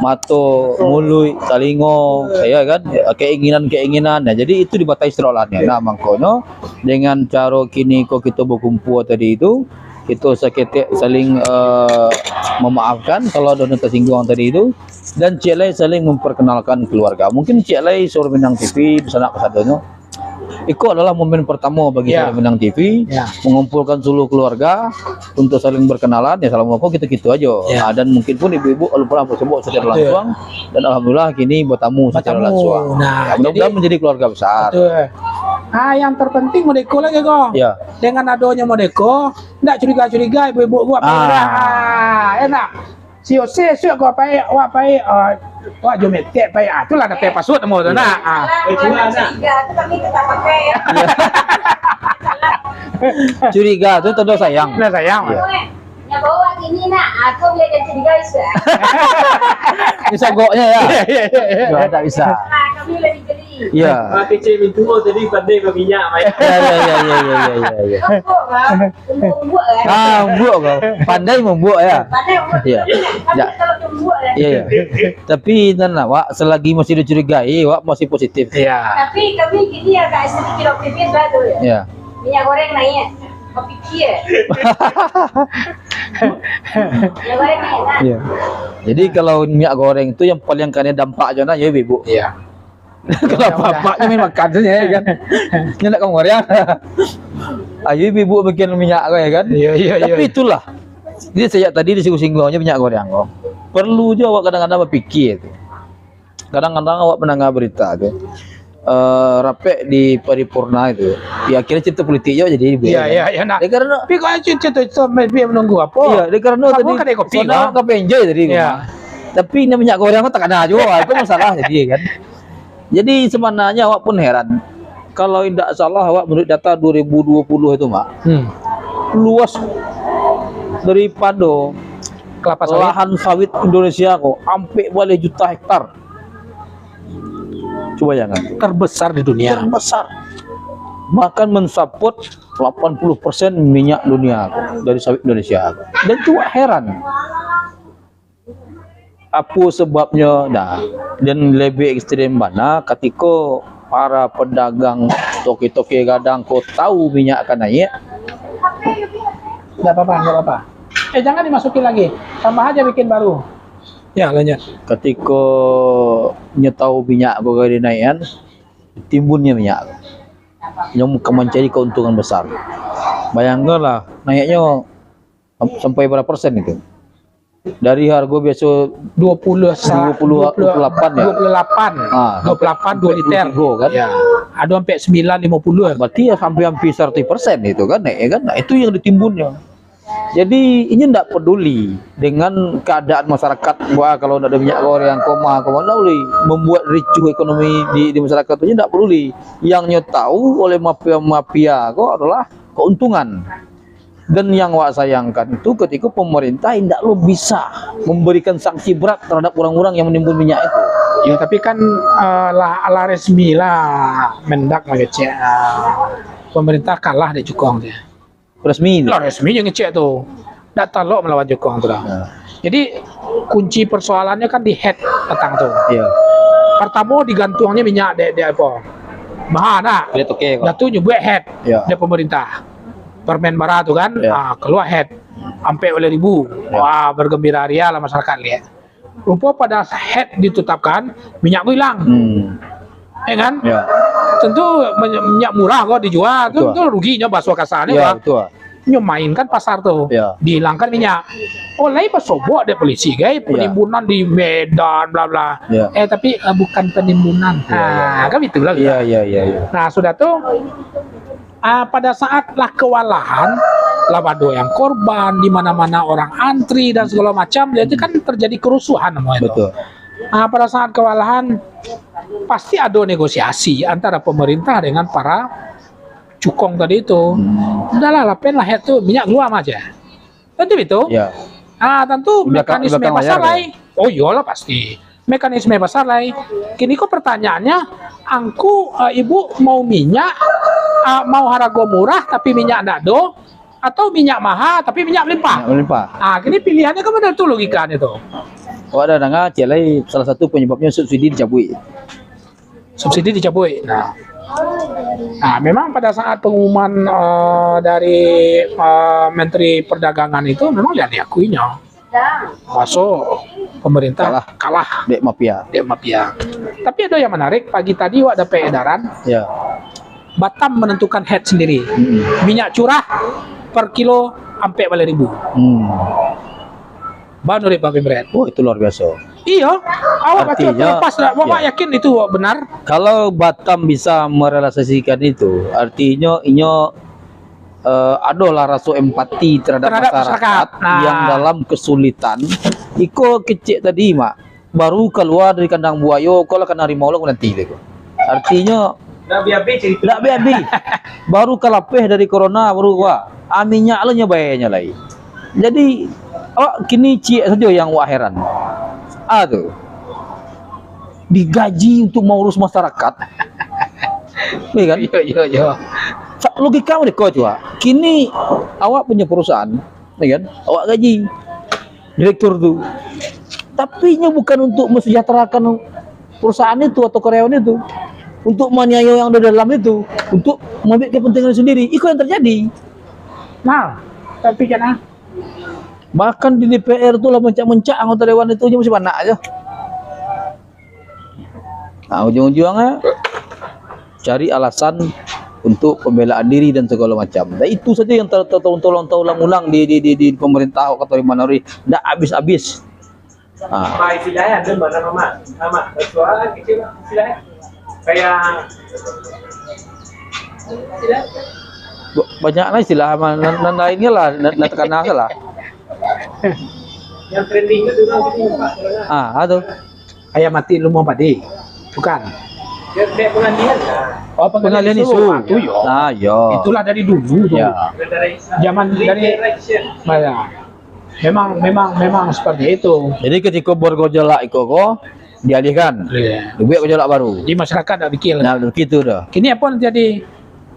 mato, betul, muluik, talingo, betul, ya kan, keinginan-keinginan. Nah, jadi itu dibatasi seolah-olahnya. Oke. Nah, mangkonyo, dengan caro kini ko kito bakumpua tadi itu, kito saketek saling, eh, mamaafkan kalau ado nan tasingguang tadi itu, dan ciek lai saling memperkenalkan keluarga. Mungkin ciek lai Suara Minang T V, sanak kasadonyo, iko adalah momen pertamo bagi, ya, Suara Minang T V, ya, mengumpulkan seluruh keluarga untuk saling berkenalan. Ya, salamo ko kito-kito ajo. Ya. Ah, dan mungkin pun ibu-ibu kalau pernah bertemu secara, betul, langsung, dan alhamdulillah kini bertamu secara, bertamu, langsung. Nah, ya, mudah-mudahan jadi menjadi keluarga besar. Betul. Ah, yang terpenting modeko lagi ko. Ya. Dengan adonyo modeko, ndak curiga-curiga ibu-ibu ko apa. Ah. Ah, enak. Si Yose, suak ko, pai, wak pai, ah, wak jo metek pai. Ah, itulah dapek pasuak namo tu, nak. Ah. Kalau, kalau nak curiga tu kami tetap pakai, ya. Curiga tu tando sayang. Nah, sayang. Iya. Nya bawa kini nak, aku biar jadi guys. Bisa goknya ya? Iya, iya, iya, iya. Wah, tak bisa. Ah, kami udah dibeli. Iya. Ah, kecil mintuo tadi pandai berminyak, Mak. Iya, iya, iya, iya, iya, iya, iya, iya. Empuk, Bang. Empuk, empuk, kan? Ah, empuk kau. Pandai membuat ya? Pandai membuat. Iya. Tapi, ya, kalau empuk, kan? Iya, iya. Tapi, nan, wak, selagi masih dicurigai, wak masih positif. Iya. Tapi kami gini agak sedikit optimis lah tu, ya. Iya. Minyak goreng naik. Pikir. Iya. Jadi, kalau minyak goreng tu yang paling kanai dampak jo nah, yo, Ibu. Iya. Kalau apak-apak nyo main makan tu, ya kan. Nyo nak goreng. Ayo, Ibu bikin minyak ko, ya kan. Iya, iya, iya. Tapi itulah. Jadi, sajak tadi disinggung-singgung aja minyak goreng ko. Perlu jo awak kadang-kadang berpikir tu. Kadang-kadang awak mandanga berita tu, eh, rapek di paripurna itu, ya, akhirnyo cerita politik jo jadi. Iya, iya, iya, nah. Ya, karena tapi kok cerita itu sampai dia menunggu apa? Iya, dia karena tadi kan kopi, sana kan? Tapi ini minyak goreng tu takana juo, itu masalah jadi, kan. Jadi, sebenarnya awak pun heran. Kalau indak salah, awak menurut data dua ribu dua puluh itu, Mak, hmm, luas daripado kelapa sawit, lahan sawit Indonesia ko, ampek baleh juta hektar. Cuba bayangkan. Terbesar di dunia. Terbesar. Bahkan mensupport lapan puluh persen minyak dunia dari sawit Indonesia. Dan cubo heran. Apo sebabnyo dah? Dan lebih ekstrem bana katiko para pedagang, toke-toke gadang ko tahu minyak ka naiak. Nggak apa-apa, nggak apa-apa. Eh, jangan dimasukin lagi. Tambah aja bikin baru. Ya, lanjut. Katiko nyo tahu minyak ko ka dinaiakan, timbunnya minyak. Nyo ka mancari keuntungan besar. Bayangkanlah, naiaknyo sam-, sampai berapa persen itu? Dari harga biasa dua puluh sa-, dua puluh, dua puluh delapan, ya? Dua puluh delapan. Ah, dua puluh delapan, sampai dua liter. Dua puluh tiga, kan? Ya. Ada sampai sembilan lima puluh. Berarti ya hampir-hampir seratus persen itu kan, naik, ya kan? Nah, itu yang ditimbunnya. Jadi, inyo ndak peduli dengan keadaan masyarakat, wah, kalau ndak ada minyak goreng, koma, koma, ndak peduli. Membuat ricuh ekonomi di, di masyarakat tu, inyo ndak peduli. Yang nyo tahu oleh mafia-mafia ko adalah keuntungan. Dan yang wak sayangkan itu, ketika pemerintah indak lo bisa memberikan sanksi berat terhadap orang-orang yang menimbun minyak itu. Ya, tapi kan, eh, lah, lah resmi lah Mendak mangecek, eh, pemerintah kalah dek Cukong tu. Resmi tu? Lah, resmi je ngecek tu. Ndak talok melawan Cukong tu dah. Ya. Jadi, kunci persoalannya kan di head patang tu. Ya. Pertama digantuangnya minyak dek, dek apa? Mahal nak? Kulit oke kok. Dah tu nyo buek head, ya, dek pemerintah. Permen bara tu kan, ya, ah, keluar head. Ampek baleh ribu. Ya. Wah, bergembira ria lah masyarakat liek. Rupo pada head ditetapkan, minyak ko hilang. Hmm. Ya kan? Ya. Tentu minyak murah ko dijua, tu, betul, tentu rugi nyo, baso kasarnyo, ya, bah. Betul. Nyo mainkan pasar tu. Ya. Dihilangkan minyak. Oh, lai basobok dek polisi, gai, ya, penimbunan di Medan, bla, bla. Ya. Eh, tapi, eh, bukan penimbunan. Ya, ya, ya. Ha, kan itulah. Ya, ya, ya, ya. Nah, sudah tu, ah, pada saat lah kewalahan, lah ado yang korban, di mana-mana orang antri dan segala macam, jadi kan terjadi kerusuhan namanya itu. Betul. Ah, pada saat kewalahan, pasti ado negosiasi antara pemerintah dengan para cukong tadi tu. Hmm. Udahlah, lapen lah head tu, minyak kalua mah aja. Tentu itu. Ya. Ah, tentu mekanisme pasar lai. Oh iyolah pasti. Mekanisme pasar lai. Kini ko pertanyaannya, angku, eh, ibu mau minyak, ah, mau harga murah tapi minyak ndak do, atau minyak mahal tapi minyak melimpah? Minyak melimpah. Ah, kini pilihannya kan benar tu logikanya tu. Awak dah dengar, ciek lai, salah satu penyebabnya subsidi dicabuik. Subsidi dicabuik. Nah. Nah, memang pada saat pengumuman, eh, dari, eh, Menteri Perdagangan itu memang dia diakuinya. Masuk pemerintah kalah, kalah dek mafia. Dek mafia. Tapi ada yang menarik, pagi tadi wak dapat edaran. Ya. Batam menentukan head sendiri. Hmm. Minyak curah per kilo ampek baleh ribu. Hmm. Banu dek Pak Pemret. Oh, itu luar biasa. Iyo, awak baca. Artinya, terlepas, awak ya. Yakin itu benar? Kalau Batam bisa merealisasikan itu, artinya inyo, eh, adolah raso empati terhadap, terhadap masyarakat, masyarakat. Nah. Yang dalam kesulitan. Iko kecek tadi, Mak, baru kalua dari kandang buayo, ko lah kandang rimau lah, nanti leko. Artinya, ndak habis-habis cerita. Ndak habis-habis. Baru kalapeh dari corona, baru kuah. Ah, minyak lah nyo bayarnyo lai. Jadi, awak kini ciek sajo yang awak heran. Ah, tu. Digaji untuk mengurus masyarakat. Iya kan? Iya, iya, iya. Sa-, logika mereka tu, ah. Kini awak punya perusahaan, ya kan? Awak gaji direktur tu. Tapi inyo bukan untuk mensejahterakan perusahaan itu atau karyawan itu. Untuk menganiaya yang ada dalam itu, untuk mengambil kepentingan sendiri. Iko yang terjadi. Nah, tapi kan, ah. Bahkan di D P R tu lah mencak-mencak anggota dewan itu, inyo masih banyak aja. Nah, ujung-ujungnya cari alasan untuk pembelaan diri dan segala macam. Dan itu saja yang ter-, ter-, terulang-ulang di, di, di, di pemerintah Ahok atau di mana hari, ndak habis-habis. Ah. Pak, istilah ada mana, Mak? Mak, suara kecil, Mak, istilah. Kayak, istilah. Ba-, banyak lah istilah, ma-, nan, nan lainnya lah, nan, nan terkenal lah. Yang trending tu dulu, gitu, Pak. Ah, ada. Ayam mati lumua padi. Bukan. Dia, dia pengalihan lah. Oh, pengalihan isu. Pengalihan isu. Ah, tu yo. Ah, yo. Itulah dari dulu tu. Ya. Zaman dari, ya. Memang, memang, memang seperti itu. Jadi, ketika bergejolak iko ko, dialihkan. Iya. Dibuat gejolak baru. Jadi, masyarakat tak pikir. Nah, begitu dah. Kini apa yang terjadi?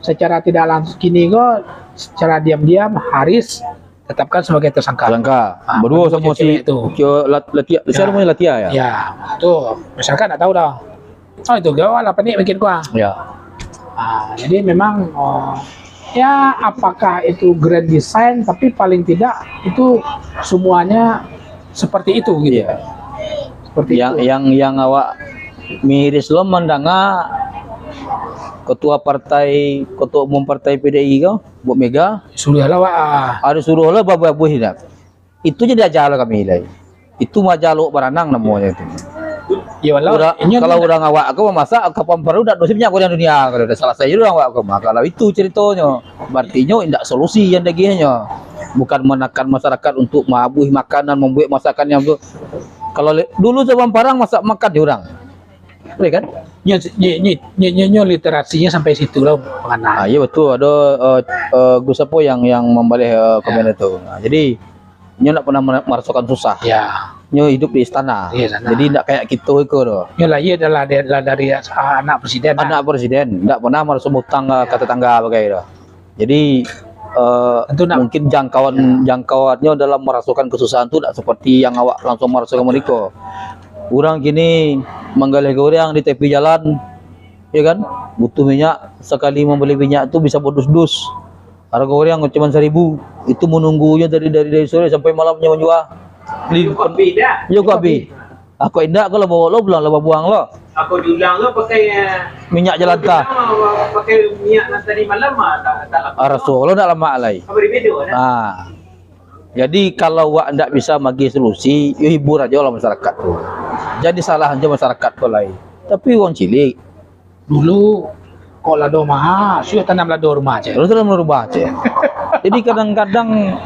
Secara tidak langsung, kini ko, secara diam-diam, Haris tetapkan sebagai tersangka. Tersangka. Ah, berdua sama si cewek tu. Kio Lat-, Latia. Ya. Siapa namanya, Latia, ya? Ya, tu. Masyarakat tak tahu dah. Oh, itu gawat lah, panik bikin gua. Ya. Ah, jadi memang, oh, ya, apakah itu grand design, tapi paling tidak itu semuanya seperti itu gitu. Iya. Seperti yang, itu. Yang, yang awak miris lo mandanga ketua partai, ketua umum partai P D I ko, Buk Mega. Suruah lah, Wak. Ada suruah lah, babuih-babuih dah. Itu je diaja lah kami lai. Itu majaluk baranang namonyo itu. Ya, walau urang, inyo kalau urang awak ko mamasak, kapan baru dak dosa minyak goreng dunia, kalau dah salasai urang awak ko mah. Kalau itu ceritonyo, berarti nyo indak solusi yang dagiahnyo. Bukan menekan masyarakat untuk mabuih makanan, membuat masakan yang tu. Kalau le-, dulu zaman parang masak makan di urang. Boleh kan? Nyo, nyo, nyo, nyo, nyo, nyo literasinyo sampai situ lah, penganaan. Ah, iya betul. Ada, eh, eh, Gus apa yang, yang membalih, eh, komen itu. Ah, jadi, nyo ndak pernah mera-, merasakan susah. Ya. Nyo hidup di istana. Iya, istana. Jadi, ndak kayak kito iko tu. Nyo lahir adalah, adalah dari, ah, anak presiden lah. Anak presiden, ndak pernah meraso utang ka, ya, ka tetangga bagai tu. Jadi, eh, tentu nak mungkin jangkauan, ya, jangkauannyo dalam merasakan kesusahan tu tak seperti yang awak langsung merasakan mereka. Urang kini manggaleh goreng di tepi jalan, ya kan? Butuh minyak, sekali membeli minyak tu bisa berdus-dus. Harga goreng cuma seribu, itu menunggunya dari, dari, dari sore sampai malamnya menjual. Di, yo, kok habis dah? Yo, kok habis. Aku indak, kalau bawa lo pulang, lo babuang lo. Aku diulang lo pakai, eh, minyak jelantah. Pakai minyak nan tadi malam, ah, tak, tak laku. Ah, raso lo ndak lamak lai. Apa dia beda, nah? Ah. Jadi, kalau wak ndak bisa magi solusi, yo hibur aja lah masyarakat tu. Jadi, salah aja masyarakat tu lai. Tapi, wong cilik. Dulu, kok lado maha, sudah tanam lado rumah je. Terus tanam rumah je. Jadi, kadang-kadang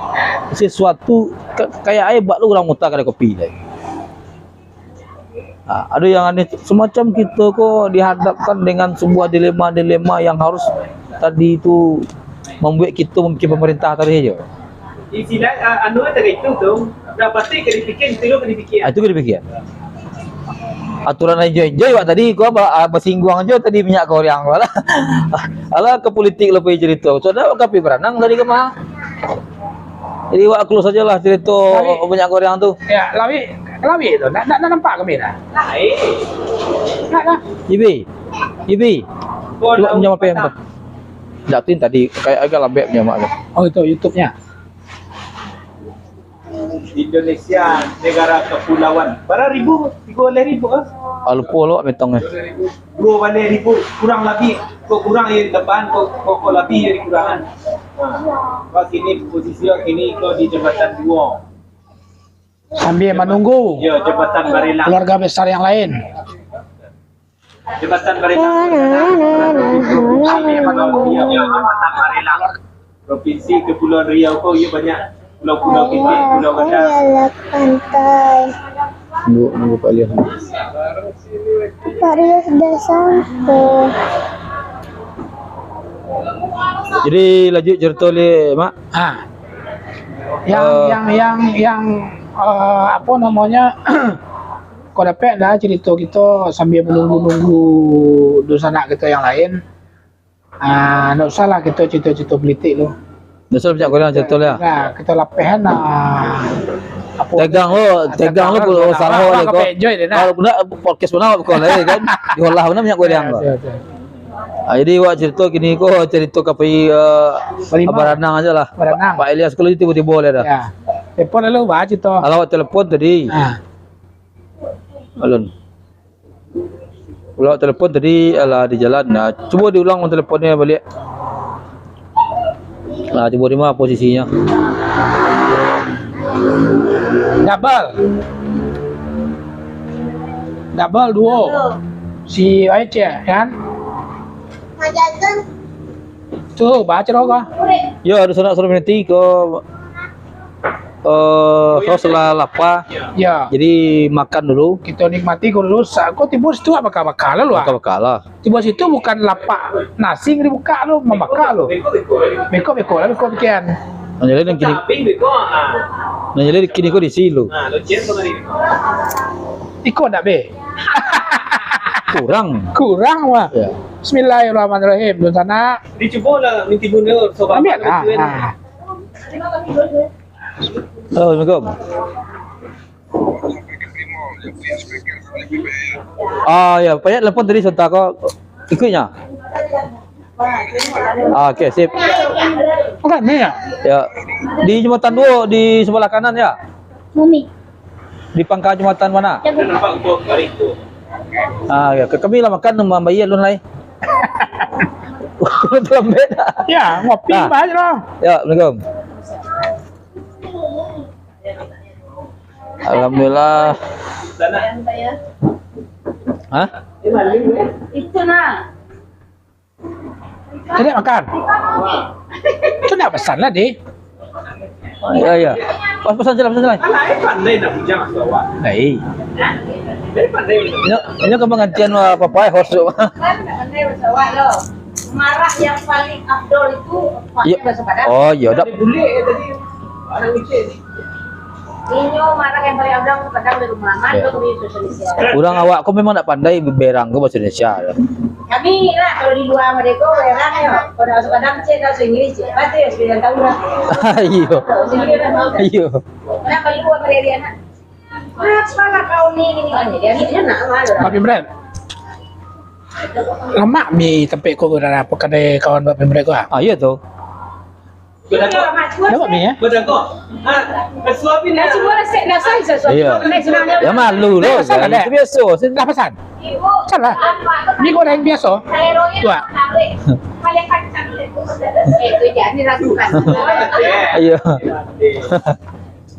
sesuatu, ka-, kayak ai bak lo urang muta kadai kopi lai. Ah, ada yang aneh, semacam kita ko dihadapkan dengan sebuah dilema-dilema yang harus tadi tu mambuek kito mungkin pamarintah tadi ajo. Istilah, ah, anu tadi itu tu, dah pasti ka dipikia, itu ka dipikia. Ah, itu ka dipikia. Aturan enjoy-enjoy wak tadi, ko ba-, ah, basingguang ajo tadi minyak goreng ko lah. Alah, ka politik lah pai carito. Sudah ka pai baranang tadi ka ma. Jadi, wak close sajolah carito minyak goreng tu. Ya, lawik, lawik tu. Nak, nak, nak nampak kami dah. Nak dah. Ibi. Ibi. Cuba pinjam H P. Dak tin tadi, kayak agak lambek pinjam tu. Oh, itu YouTube-nya. Indonesia negara kepulauan. Bara ribu? Tigo baleh ribu, ah? Ah, lupo lo, metong, eh. Duo baleh ribu, kurang labiah. Kok kurang yo ditambahan, kok, kok, kok labiah yo dikurangan. Ha. Wak kini posisi wak kini ko di jambatan duo. Sambil menunggu. Yo, jambatan Barelang. Keluarga besar yang lain. Jambatan Barelang. Sambil menunggu. Yo, jambatan Barelang. Provinsi Kepulauan Riau ko, iyo banyak pulau-pulau kecil, pulau gadang. Iyalah pantai. Nunggu, nunggu Pak Ilyas. Pak Ilyas sudah sampai. Jadi, lanjut carito le, Mak. Ah. Yang, Eh. yang, yang, yang, eh, apo namonyo, kok dapek dah carito kito sambil menunggu-nunggu dunsanak kito yang lain. Ah, ndak usah lah kito carito-carito politik tu. Ndak usah banyak goreng carito lah. Nah, kito lapehan lah. Apo Tegang tu? Lo, tegang lo, Tegang pun lo, usaha awak lo, lah ko. Kapek enjoy deh, nah. Kalau nak podcast pun awak bukan lagi kan. Diolah pun minyak goreng Ya, ko. betul, betul. Ah, jadi wak carito kini ko, carito ka pai, eh, Barimau. Baranang ajo lah. Baranang. Pak, Pak Ilyas ko tibo-tibo lah dah. Ya. Telepon lalu, bah, carito. Alah, wak telepon tadi. Ah. Alun. Kalau telepon tadi, alah, di jalan. Nah, cubo diulang telefonnyo baliak. Nah, cubo di ma posisinyo? Double. Double duo. Si Aice, kan? Tu, baca dulu, kah? Yo, dunsanak sudah nanti ko. Eh, host lah lapar. Ya. Jadi, makan dulu. Kito nikmati ko dulu. Sa-, ko tibo situ baka-baka lah lu, ah. Baka-baka lah. Tibo situ bukan lapak nasi dibuka lu, mambaka lu. Beko-beko lah, beko pikiran. Nan jaleh nan kini, nan jaleh kini ko di situ. Iko ndak, be? Kurang. Kurang, wah. Ya. Bismillahirrahmanirrahim. Dunsanak. Dicubo lah, minti bunda, sobat. Ambil lah. Ah. Halo, assalamualaikum. Ah, ya, payah telepon tadi sebentar ko. Ikutnya. Ah, oke, sip. Bukan ni ya? Ya. Di jembatan duo, di sebelah kanan ya? Mumi. Di pangka jembatan mana? Jago. Ah, ya, ka-, kami lah makan, mambayar alun lai. Terlambat. Ya, ngopi. Ah. Bah, lah. Ya, assalamualaikum. Alhamdulillah. Hah? Itu nah. Tidak makan. Itu nak pesan lah, deh. Ya, ya. Pas pesan je lah, pesan je lah. Alah, eh, pandai nak bujang aku awak. Hei. Eh, pandai. Ini, ini kau pengantian, wah, papa, eh, host tu. Kan nak pandai bahasa awak lo. Marah yang paling afdol itu pakai Ya. bahasa Padang. Oh, ya, dak. Boleh, eh, tadi. Orang Aceh ni. Inyo marah yang paling abang tu kadang di rumah, Ya. Mandung di Indonesia. Urang awak ko memang ndak pandai berang ko bahasa Indonesia. Kami lah, kalau di luar mereka berang yo. Kalau nak masuk kadang, cek, tak masuk Inggris, cek. Pasti ya, sudah tahu lah. Iyo. Sudah tahu. Iyo. Kenapa di luar mereka dia nak? Apalah kau ni, ni, ni. Jadi, dia nak malu. Pak Pimret. Lamak mi tampek ko, dah apa kadai kawan Pak Pimret ko, ah? Ah, iya tu. Dapat mi, eh? Berdagang. Ah, suapin dah. Semua resep dah saya suapin. Iya. Dah senang dah. Ya, malu lo, Dah pesan kan, dah? Itu biasa. Dah pesan? Salah. Mi goreng biasa. Tu, ah. Eh, tu jadi ragukan. Iya.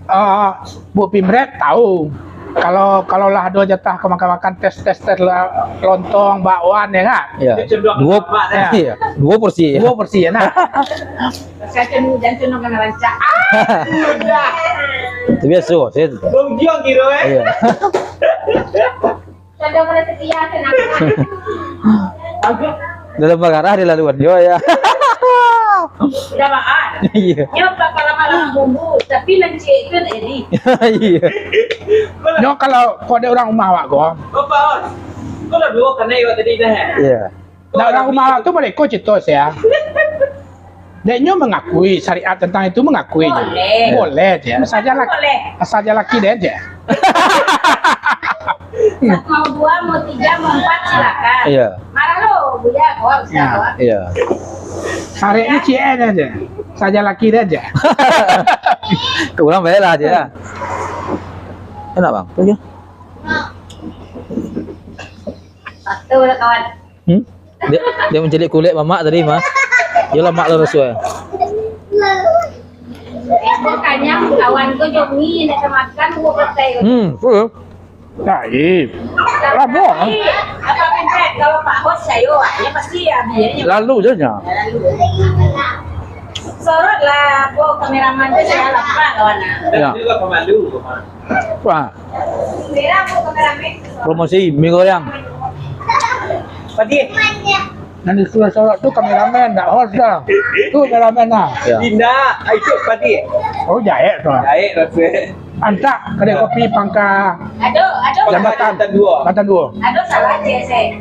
Ah, Bu Pimret tahu. Kalau, kalau lah ado jatah ka makan-makan, tes, tes, tes lah, lontong, bakwan, ya nggak? Iya. Dua, Ya. iya. Dua porsi, ya. Dua porsi, ya, nah. Kacang jantung nak kena rancak. Ah, sudah. Itu biasa, saya tu. Bung Jiong kira, eh? Iya. Tanda mana setia, kenapa? Aku Dalam bagarah di laluan yo, ya. Udah maaf. Iya. Nyo bakal lama-lama bumbu, tapi lancik tu nak jadi. Iya. Nyo kalau kok ada orang rumah awak ko. Bapak, Os. Kok lah dua kanai awak tadi dah, eh? Iya. Nah, orang rumah awak tu mereka cerita saya. Dek nyo mengakui syariat tentang itu, mengakui je. Boleh. Boleh je. Asal je laki, boleh. Asal je laki dek je. Mau dua, mau tiga, mau empat, silakan. Iya. Marah lo, buya, kau, ya. Iya. Sarek ni C N aja. Saja laki dia aja. Kurang baiklah dia. Enak, Bang. Oke. Satu dah, kawan. Hmm? Dia, dia mencari kulit mamak tadi, mah. Iyalah, mak lo rasul. Kanyang kawan ko, Jomi nak makan, gua pakai. Hmm, betul. Taib. Lamo, ah. Apa pintar? Kalau Pak Bos sayo, ah, dia pasti habis. Lalu je nya. Lalu. Sorot lah, apa kameraman tu saya lapar kawan. Ya. Dia juga pemalu. Wah. Merah apa kameraman? Promosi mi goyang. Padi. Nan disuruh sorot tu kameramen, ndak host dah. Tu kameramen lah. Ya. Indak, itu padi. Oh, jahek tu. Jahek lah tu. Antak kedai kopi pangka. Aduh, aduh. Jambatan. Jambatan dua. Jambatan dua. Aduh, salah je, saya.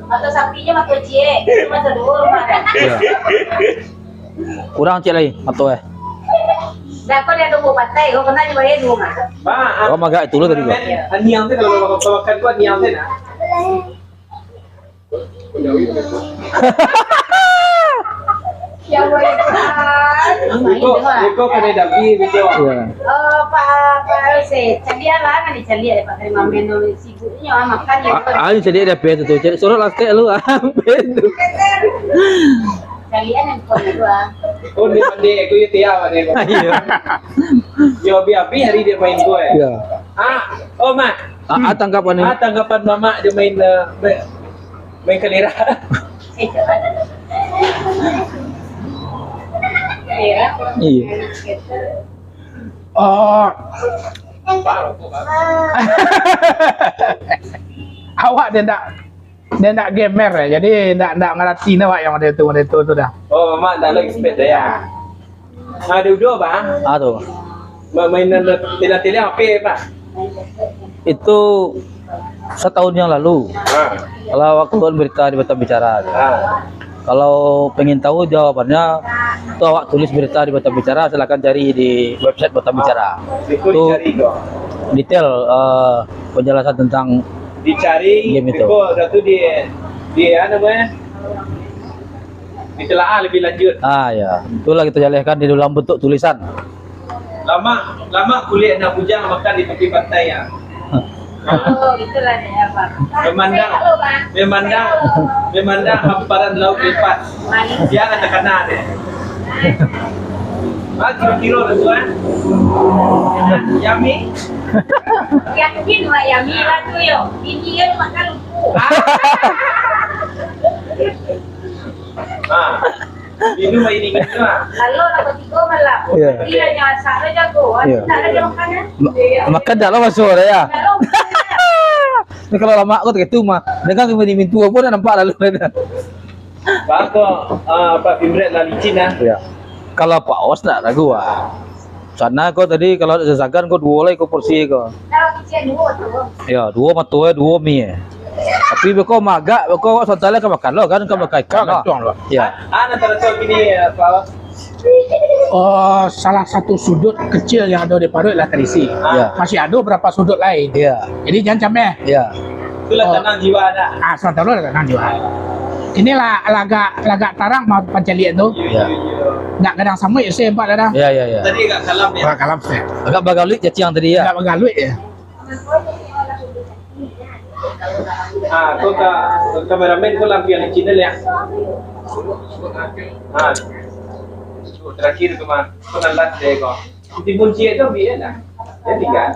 Mata sapinya mata ciek, mata dua rumah kan. Iya. Kurang ciek lagi, mata eh. Dah, kau dia dua batai, kau kena je bayar dua mah. Pak, oh, magak itu lo tadi, Pak. Aniang tu kalau makan, makan tu aniang tu nah. Ya Allah, ya Tuhan. Biko, biko kena dabi, biko. Iya. Oh, Pak, Pak Yosef, caliak lah, kan dicaliak ya, Pak, terima menu sibuknya, ah, makan ya. Ah, ah, caliak dia apa tu, caliak sorot lah, kayak lu, ah, apa tu? Caliak yang kau dulu, ah. Oh, ni pandai, aku ya tiap ada. Iya. Yo, abi-abi hari dia main tu, eh. Iya. Ah, oh, Mak. Ah, ah, tanggapan ni. Ah, tanggapan Mamak dia main, eh, main, main kalera. Iya. Oh. Awak dia ndak, dia ndak gamer ya, jadi ndak, ndak ngerti nah, Wak, yang ada tu, ada tu, tu dah. Oh, Mamak ndak lo expert dah ya. Ada udah, Bang. Ah, tu. Ma-, mainan tilang-tilang apa, Pak? Itu setahun yang lalu. Ah. Kalau awak keluar berita di Batam Bicara. Ah. Kalau pengen tahu jawabannya, tu awak tulis berita di Batam Bicara, silakan cari di website Batam Bicara. Ah, itu tu dicari kok. Detail, eh, penjelasan tentang game itu. Dicari, itu satu di, di, apa namanya? Ditelaah lebih lanjut. Ah, ya. Itulah kita jalehkan di dalam bentuk tulisan. Lamak, lamak kulik anak bujang makan di tepi pantai, ya. Oh, itulah dia, Bang. Memandang, memandang, memandang hamparan laut lepas. Dia nak terkena dia. Ah, kiro-kiro lah tu, eh. Yami. Yakin lah Yami lah tu, yo. Ini kan makan lupu. Ah. Minum air dingin tu, ah. Kalau lah bertiga malam. Ya. Dia nyasak lah jago. Ya. Tak ada dia makan, eh? Ma-, makan dah lah masuk dah, ya. Ni kalau lamak ko tak itu mah. Dengan minum tu apa dah nampak lalu dah. Bako, ah, Pak Pimret lah licin, ah. Ya. Kalau Pak Os nak ragu, ah. Sana ko tadi kalau ada sasagan ko duo lai ko porsi ko. Kalau kecil duo tu. Ya, duo mato eh, duo mi eh. Tapi beko magak, beko awak santai lah ka makan lo kan, ka makan ikan lo. Gantung lo. Ya. Ah, nak taruh kini, ya, Pak. Oh, salah satu sudut kecil yang ada di paruik lah terisi. Ya. Masih ada berapa sudut lain. Ya. Jadi jangan cameh. Ya. Itulah tenang jiwa dah. Ah, sementara lah tenang jiwa. Inilah lagak, lagak tarang mah pancaliak tu. Ya. Nak gadang samuik, saya hebat lah dah. Ya, ya, ya. Tadi agak kalam ya. Agak kalam saya. Agak bagaluik cacing tadi ya. Agak bagaluik ya. Ah, kau ka, kameramen kau lampiang di channel ya. Ah, terakhir tu mah, kau nak last deh kau. Timun ciek tu ambil ya dah. Jadi kan.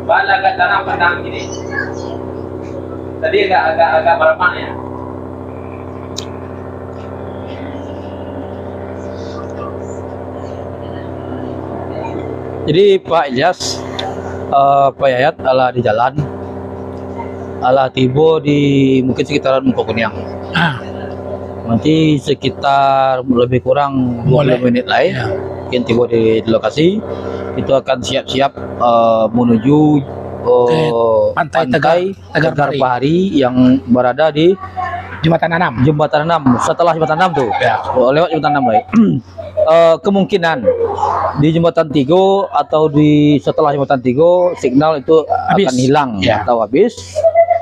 Bala agak tanam padang gini. Tadi agak, agak, agak maramak ya. Jadi Pak Ilyas, eh, Pak Yayat alah di jalan. Alah tibo di mungkin sekitaran Muko Kuniang. Ah. Nanti sekitar lebih kurang dua puluh Boleh. minit lai. Ya. Mungkin tibo di, di lokasi. Itu akan siap-siap, eh, menuju, eh, Ke Pantai Tegar, Tegar Tegar Bahari. Bahari yang berada di Jembatan Anam. Jembatan Anam, setelah Jembatan Anam tu. Ya. Oh, lewat Jembatan Anam lai. Eh, kemungkinan di Jembatan Tigo atau di setelah Jembatan Tigo, signal itu Habis. akan hilang Ya. atau habis.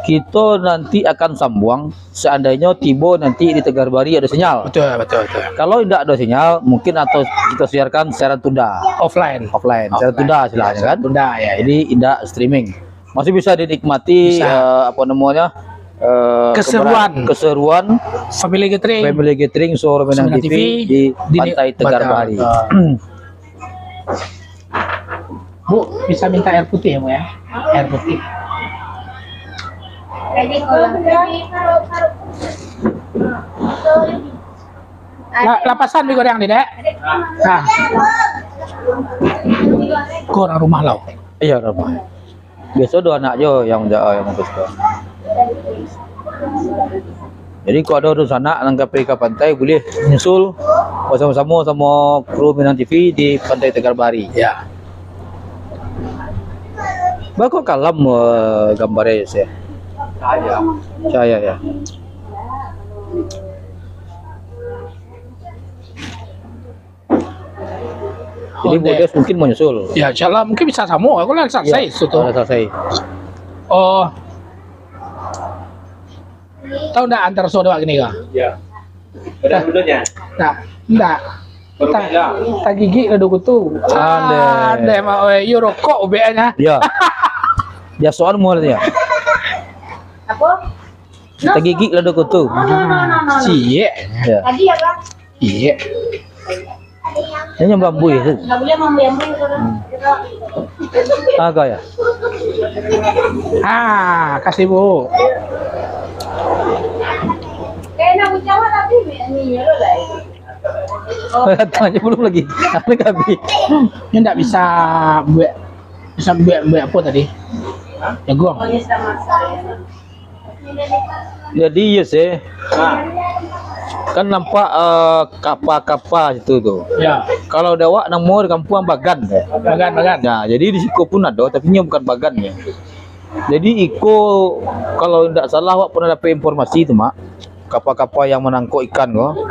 Kita nanti akan sambuang seandainya tibo nanti di Tegar Bahari ada sinyal. Betul, betul, betul. Kalau indak ada sinyal, mungkin atau kita siarkan siaran tunda. Offline. Offline, siaran Offline. tunda istilahnya, Siaran kan? tunda, ya, ya. Jadi indak streaming. Masih bisa dinikmati, Bisa. eh, apa namanya, eh, Keseruan. keberan-, keseruan Family Gathering. Family Gathering Suro Minang Suro Minang T V T V di di Pantai Tegar Batam. Bahari. Betul. Bu, bisa minta air putih ya, Bu, ya? Air putih. La-, lapasan mi goreng ni, Dek. Nah. Ko urang rumah lo. Iya, rumah. Biaso duo anak jo yang ja-, yang mangko siko. Jadi, kalau ado dunsanak nan ka pai ka pantai, buliah nyusul basamo-samo samo kru Minang T V di Pantai Tegar Bahari. Ya. Baa kok kalam, eh, gambarnyo, Sir? Cahaya. Cahaya, ya. Jadi, Onde. Buliah mungkin mau nyusul. Ya, insyaallah mungkin bisa samo. Aku lah selesai Ya, situ. Lah selesai. Oh. Tahu ndak antar so dewak gini kah? Ya. Pada dulunya. Nah, ndak. Baru Ta-, bilang. Tagigik lah dulu tu. Ande. Ande, mak, oi. Yo rokok ubeknya. Ya. Biasaan mual dia. Apa? Tagigik lah dulu tu. No, no, no, no, no, no. Ciek. Ya. Tadi apa? Iya. Ini yang bambu ya, Sir? Nggak boleh mambayar bambu, Sir. Hmm. Agak ya? Ah, kasih, Bu. Kayak nak ucap tapi ni, ya, lah. Datang aja belum lagi. Apa kabi? Ini ndak bisa buat, bisa buat, buat apa tadi? Jagung. Oh, dia sudah masak. Jadi, iyo sih. Kan nampak, eh, kapa-kapa situ tu. Ya. Kalau di awak namo di kampuang bagan, eh. Bagan, bagan. Nah, jadi di siko pun ado, tapi nyo bukan bagan nyo. Jadi iko, kalau ndak salah awak pernah dapek informasi tu, Mak, kapa-kapa yang manangkok ikan ko,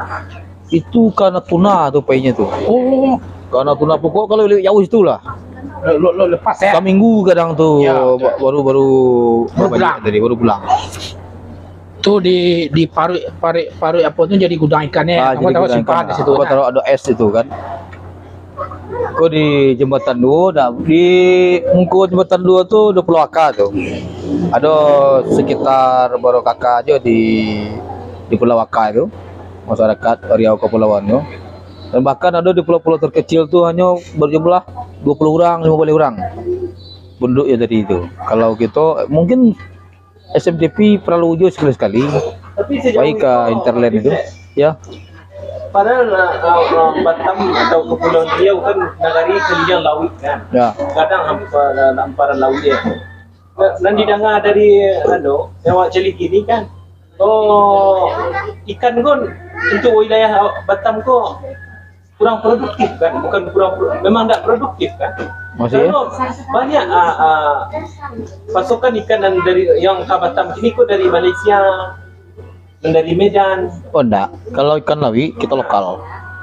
itu ka Natuna tu painyo tu. Oh. Ka Natuna pokok kalau lewat jauah situ lah. Lo, lo, lo lepas ya. Saminggu kadang tu Ya. ba-, baru, baru, Baru baru banyak pulang. tadi, baru pulang. Tu di, di paruik, paruik, paruik apa tu jadi gudang ikannya. Ah, Apa jadi tahu gudang simpan ikan. di situ Apa kan? taruh ada es itu kan. Ko di Jembatan Duo, dah di muko Jembatan Duo tu ada Pulau Aka tu. Ada sekitar baru kaka aja di, di Pulau Aka tu. Masyarakat Riau Kepulauan tu. Dan bahkan ada di pulau-pulau terkecil tu hanya berjumlah dua puluh orang, lima belas orang penduduknya tadi itu. Kalau kita, mungkin S M T P perlu uji sekali-sekali. Tapi sejauh Baik ke itu, internet itu. Bisa. Ya. Padahal, uh, uh, uh, Batam atau Kepulauan Riau kan nagari keliling lauik kan. Ya. Kadang hampar, hamparan lauik ya. Nah, nan didanga dari, anu, yang awak caliak ni kan, oh, ikan kan untuk wilayah Batam ko kurang produktif kan, bukan kurang pro-, memang ndak produktif kan. Maksudnya? Karena banyak, ah, ah, pasokan ikan nan dari yang ka Batam kini ko dari Malaysia, nan dari Medan. Oh, ndak. Kalau ikan lauik, kita lokal.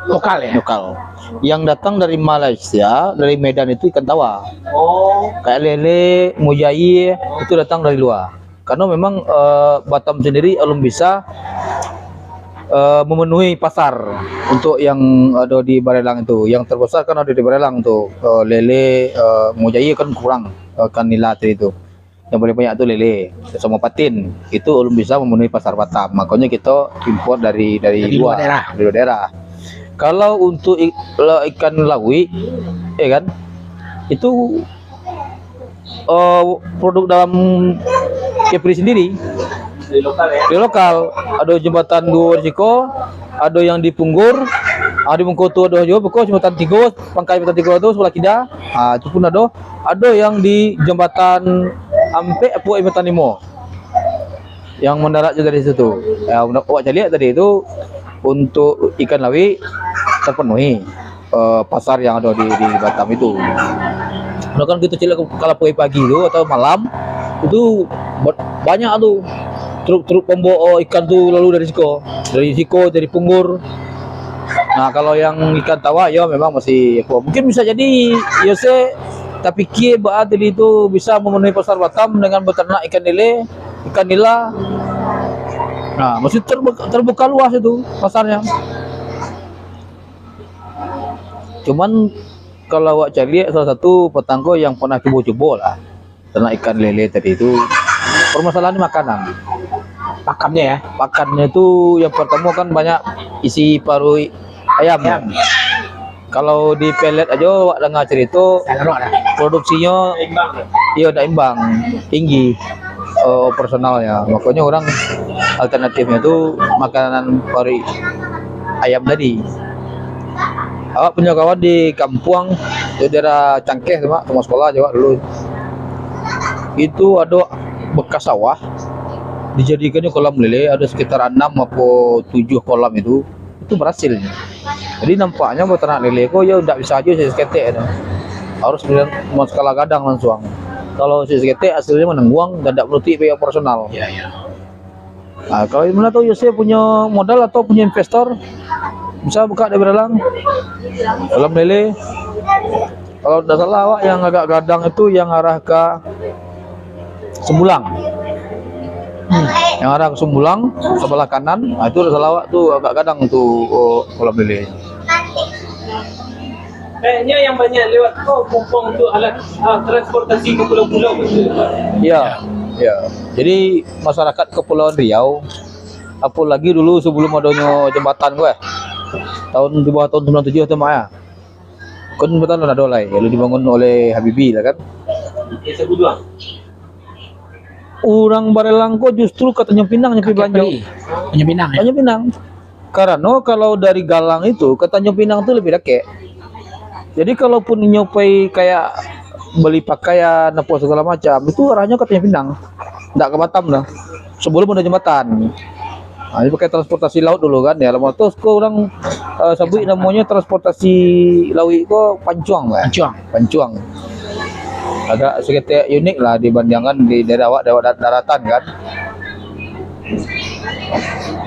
Lokal ya? Lokal. Yang datang dari Malaysia, dari Medan itu ikan tawa. Oh. Kayak lele, mujair, itu datang dari luar. Karena memang, eh, Batam sendiri alun bisa, eh, memenuhi pasar untuk yang ada di Barelang itu. Yang terbesar kan ada di Barelang tu, eh, lele, eh, mujair kan kurang, eh, kan nila tadi tu. Yang paling banyak tu lele sama patin. Itu alun bisa memenuhi pasar Batam. Makanya kita impor dari, dari Dari luar luar, daerah. dari luar daerah. Kalau untuk i-, la-, ikan lauik, ya kan, itu, eh, produk dalam Kepri sendiri. Dari lokal ya? Dari lokal. Ada Jembatan Duo di siko, ada yang di Punggur, ah, di Mungko tu ada juga, pokok Jembatan Tigo, pangkai Jembatan Tigo tu sebelah kida. Ah, itu pun ada. Ada yang di Jembatan Ampek, apa Jembatan Limo. Yang mandarat jo tadi situ. Ya, awak caliak tadi tu, untuk ikan lawik terpenuhi, eh, pasar yang ada di, di Batam itu. Kalau kan kita caliak, kalau pagi-pagi tu atau malam, itu ba-, banyak tu truk-truk pembawa ikan tu lalu dari siko, dari siko, dari Punggur. Nah, kalau yang ikan tawa, ya memang masih apa, mungkin bisa jadi, ya, se tapikia baa tadi tu bisa memenuhi pasar Batam dengan beternak ikan lele, ikan nila. Nah, masih terbuka, terbuka luas itu pasarnya. Cuman, kalau awak caliak, salah satu patang ko yang pernah cubo-cubo lah, ternak ikan lele tadi tu, permasalahan makanan. Pakannya, ya? Pakannya tu, yang pertama kan banyak isi paruik ayam. Ayam. Kalau di pelet aja, awak dengar cerita, produksinyo, iyo, ndak imbang, tinggi, eh, operasionalnya. Makanya orang alternatifnya tu makanan paruik ayam tadi. Awak punyo kawan di kampuang, di daerah Cangkeh tu, Mak, rumah sekolah jo awak dulu. Itu ado bekas sawah, dijadikannyo kolam lele, ado sekitar anam apo tujuah kolam itu, itu berhasil. Jadi, nampaknyo beternak lele ko, yo, ndak bisa ajo saketek tu. Harus dengan skala gadang langsung. Kalau saketek, hasilnyo manangguang dan ndak manutuik biaya operasional. Ya, ya. Nah, kalau mana tahu Yose punyo modal atau punyo investor, bisa buka di Baralang. Kolam lele. Kalau ndak salah awak yang agak gadang itu yang arah ka Sumbulang. Hmm. Yang arah ka Sumbulang, sebelah kanan, nah, itu ndak salah awak tu agak gadang tu, oh, kolam lele. Kayaknya yang banyak lewat ko, Kupang tu alat, ah, transportasi ke pulau-pulau, betul, Pak? Ya, ya. Jadi, masyarakat Kepulauan Riau, apolagi dulu sebelum adonyo jambatan ko, eh, tahun, di bawah tahun sembilan tujuh tu, Mak, ya. Kan jambatan lah ado lai, lalu dibangun oleh Habibie lah, kan. Urang Barelang ko justru ka Tanjung Pinang nyo pai balanjo. Tanjung Pinang, ya? Tanjung Pinang. Karano kalau dari Galang itu ka Tanjung Pinang tu labiah dakek. Jadi, kalaupun inyo pai kayak beli pakaian, apo segala macam, itu arahnyo ka Tanjung Pinang. Ndak ka Batam dah. Sebelum ado jambatan. Ha, jadi pakai transportasi laut dulu kan, ya. Lamo tu ko urang, eh, sabuik namonyo transportasi lauik ko pancuang, Pak. Pancuang. Pancuang. Agak saketek unik lah dibandingkan di daerah awak, daerah da-, daratan kan.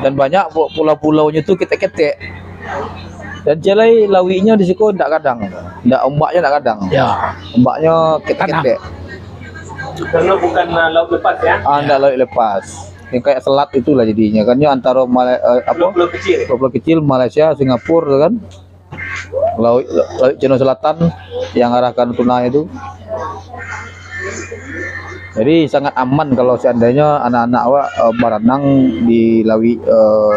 Dan banyak pu-, pulau-pulaunyo tu ketek-ketek. Dan ciek lai lauiknyo di siko ndak gadang. Ndak, ombaknyo ndak gadang. Ya. Ombaknyo ketek-ketek. Karena bukan, ah, laut lepas, ya? Ah, ndak laut lepas. Yang kayak selat itulah jadinyo. Kan nyo antaro Malai-, eh, apo? Pulau-pulau kecil. Pulau-pulau kecil, Malaysia, Singapura tu kan. Laut, Laut Cina Selatan yang arah ka Natuna itu. Jadi sangat aman kalau seandainyo anak-anak awak, eh, baranang di lauik, eh,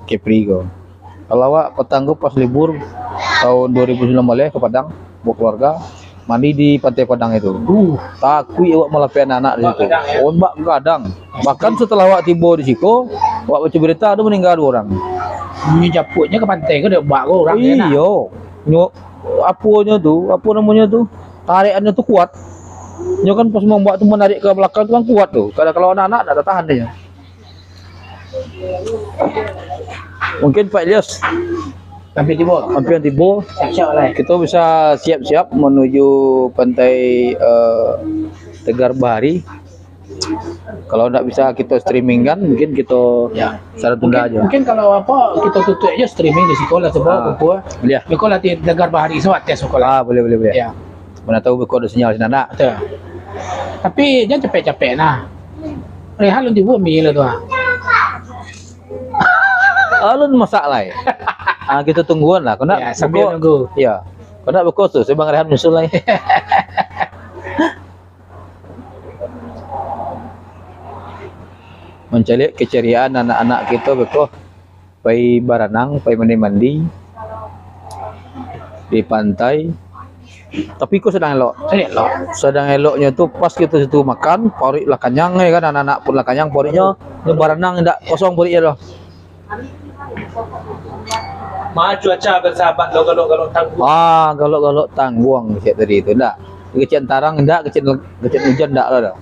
Kepri ko. Kalau awak patang ko pas libur tahun dua ribu sembilan belas ka Padang, bawa keluarga, mandi di Pantai Padang itu. Uh. Takuik awak malapeh anak-anak di situ. Ombak gadang, ya? Ombak gadang. Bahkan setelah awak tibo di siko, awak baca berita ado maningga duo urang. Nyo japuiknyo ka pantai ko, dek ombak ko urang, yo, nak? Iyo. Nyo, aponyo tu, apo namonyo tu? Tarikannyo tu kuat. Nyo kan pas ombak tu manarik ka balakang tu kan kuat tu. Kalau, kalau anak-anak ndak tahan dek nyo. Mungkin Pak Ilyas. Hampir tibo. Hampir tibo. Siap-siap lah. Kito bisa siap-siap manuju pantai, eh, Tegar Bahari. Kalau ndak bisa kito streaming kan, mungkin kito, ya, sadang tunda aja. Mungkin kalau apo, kito tutup aja streaming di siko lah, cubo. Ah, kumpul. Boleh. Beko lah di Tegar Bahari, so, atas siko lah. Ah, boleh, boleh, boleh. Ya. Mana tahu beko ado sinyal sinan, nak. Betul. Tapi jan capek-capek nah. Rehan alun tibo mi lah tu, ah. Alun masak lai. Ah, kito tungguan lah. Kau nak, ya, sambil beko, nunggu. Ya. Kau nak beko tu, si Bang Rehan nyusul lai. Mancaliak keceriaan anak-anak kito beko. Pai baranang, pai mandi-mandi di pantai. Tapi ko sadang elok. Sadang elok. Sadang eloknyo tu pas kito situ makan, paruik lah kanyang, ya kan, anak-anak pun lah kanyang paruiknyo. Nyo baranang indak kosong paruiknyo tu. Ma cuaca bersahabat lo, galok-galok tangguang. Ah, galok-galok tangguang siap tadi tu, ndak. Kecek antarang ndak, kecek, kecek ujan ndak lah dah.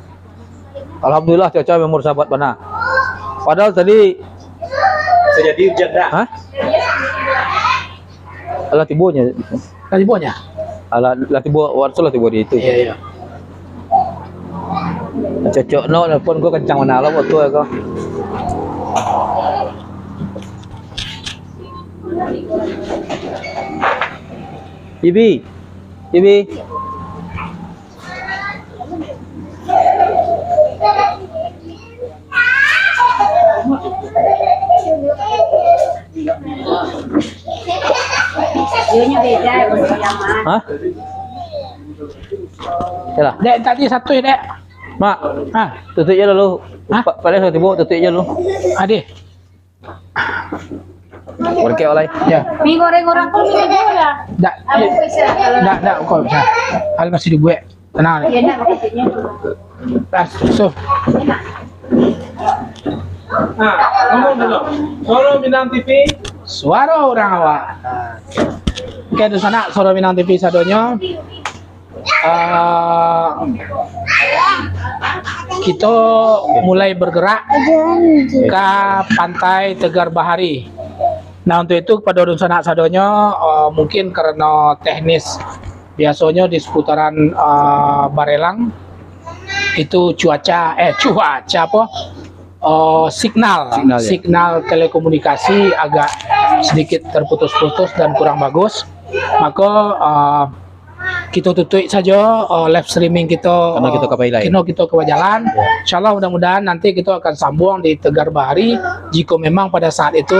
Alhamdulillah, cuaca memang bersahabat bana. Padahal tadi. Bisa jadi hujan dah. Hah? Alah tibo nyo. Lah tibo nyo? Alah, lah tibo, waktu lah tibo di itu. Iya, iya. Cocok no, pun gua kencang mana lah waktu ya kau. Bibi, Bibi. Hah? Yalah. Dek, tadi satu ya, Dek. Mak, ah, tutup je dulu. Hah? Pak, Pak Leh tibo, tutup je dulu. Adih. Berkek walai. Ya. Mi goreng orang pun bisa jual lah. Dak. Dak, dak, kok bisa. Hal masih dibuat. Tenang. Ya, nak maksudnya. Tas, so. Nah, ngomong dulu. Suaro Minang T V. Suaro urang awak. Oke, dunsanak Suaro Minang T V sadonyo. Ah, kito mulai bergerak ka Pantai Tegar Bahari. Nah, untuk itu, kepada dunsanak sadonyo, ah, mungkin karena teknis, biasonyo di seputaran, ah, Barelang itu cuaca, eh, cuaca apa? Oh, signal, signal, ya. Signal telekomunikasi agak sedikit terputus-putus dan kurang bagus. Maka, ah, kito tutup sajo, eh, live streaming kito, karena kito ka pai lai. Kino kito ka bajalan. Ya. Insyaallah, mudah-mudahan nanti kito akan sambuang di Tegar Bahari, jika memang pada saat itu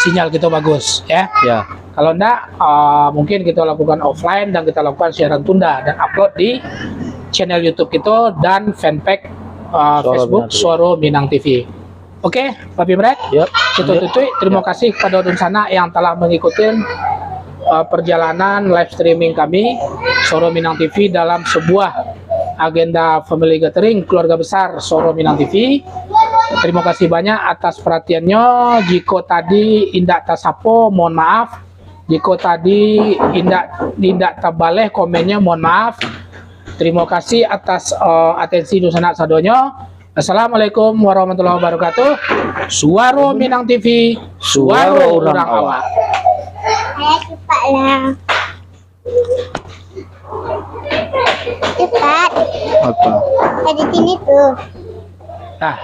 sinyal kito bagus, ya. Ya. Kalau ndak, eh, mungkin kito lakukan offline dan kito lakukan siaran tunda dan upload di channel YouTube kito dan fanpage, eh, Suaro Facebook Minang T V. Suaro Minang T V. Oke, Papi Mrek, yap, kito tutup. Terima kasih kepada dunsanak yang telah mengikuti, uh, perjalanan live streaming kami, Suaro Minang T V, dalam sebuah agenda family gathering keluarga besar Suaro Minang T V. Terima kasih banyak atas perhatiannyo. Jika tadi indak tasapo, mohon maaf. Jika tadi indak, indak tabaleh komennyo, mohon maaf. Terima kasih atas, uh, atensi dunsanak sadonyo. Assalamualaikum warahmatullahi wabarakatuh. Suaro Minang T V, suaro urang awak. Ayo cepatlah. Cepat. Apa? Dari sini tuh. Ah.